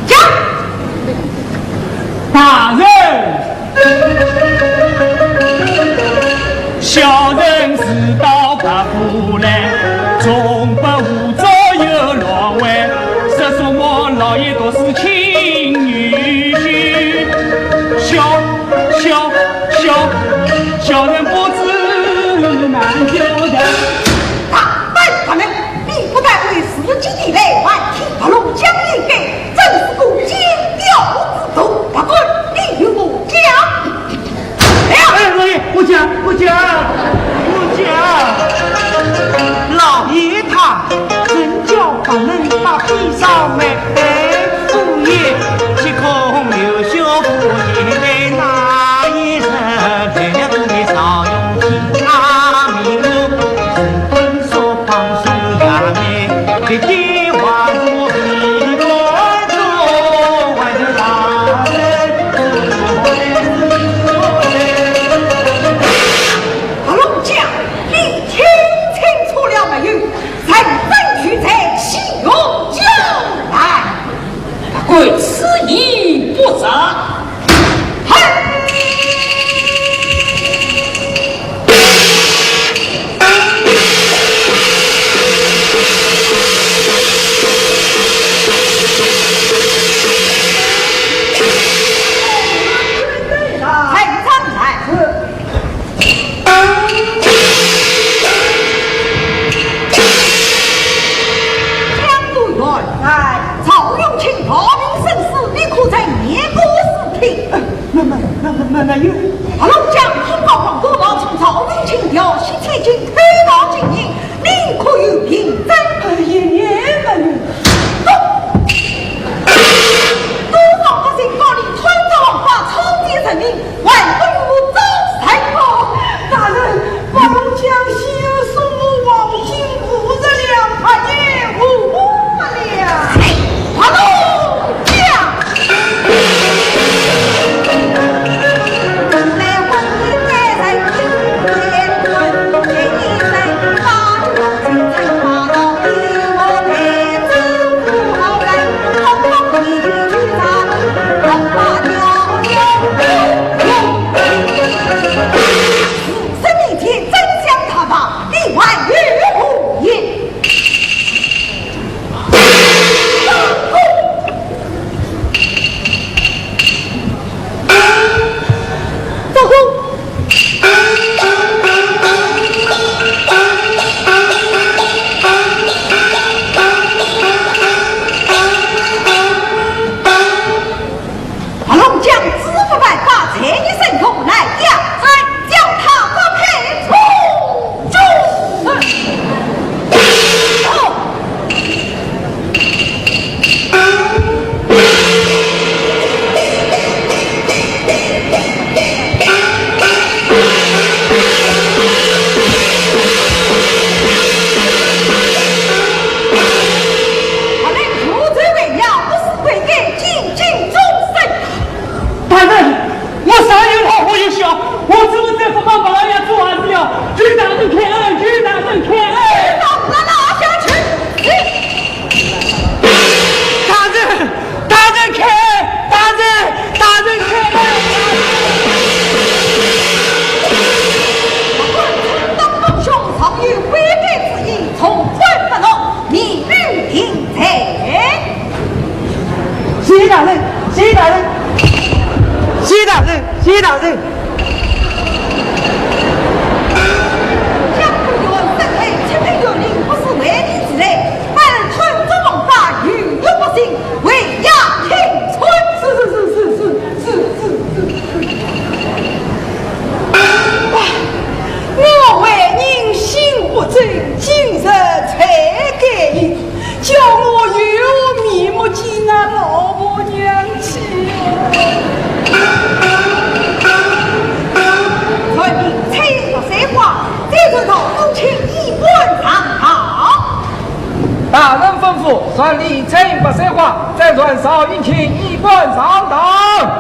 讲。大人。 小人自到白府来，从不无招摇浪坏，说什么老爷都是亲女婿。小，小，小，小人不知难交代。大胆大人，你不但为自己的来，还替白龙江掩盖，真是个奸刁之徒。不管你与我讲。 哎，老爷，我讲，我讲，我讲。老没有。白龙将军高高高高，从朝廷请调，西天军开到金营，你可有凭证？哎，也没有。走！多少百姓告你贪赃枉法，草菅人命，还不与我招认？大人，白龙将军送我黄金五十两，他也无法了。快走！白龙将军不办法，罪孽深重，来呀！是。将他捉开，处斩。大人，我上有老下有小，我怎么再不帮白龙爷做儿子了？求大人开恩，求大人开恩！大人，大人开恩，大人，大人开恩！当中上有悔改之意，从宽不容，免于定罪。谢大人，谢大人，谢大人，谢大人。将军有圣旨，七品有令，不是为你之罪，犯了贪赃枉法，有辱百姓，为衙听参。是是是是是是是是。我为人心不正，今日才改邪，叫我有面目见俺老婆娘去。传令差人把水花，再传到府厅一般上堂。大人吩咐，传令差人把水花，再传少爷请一般上堂。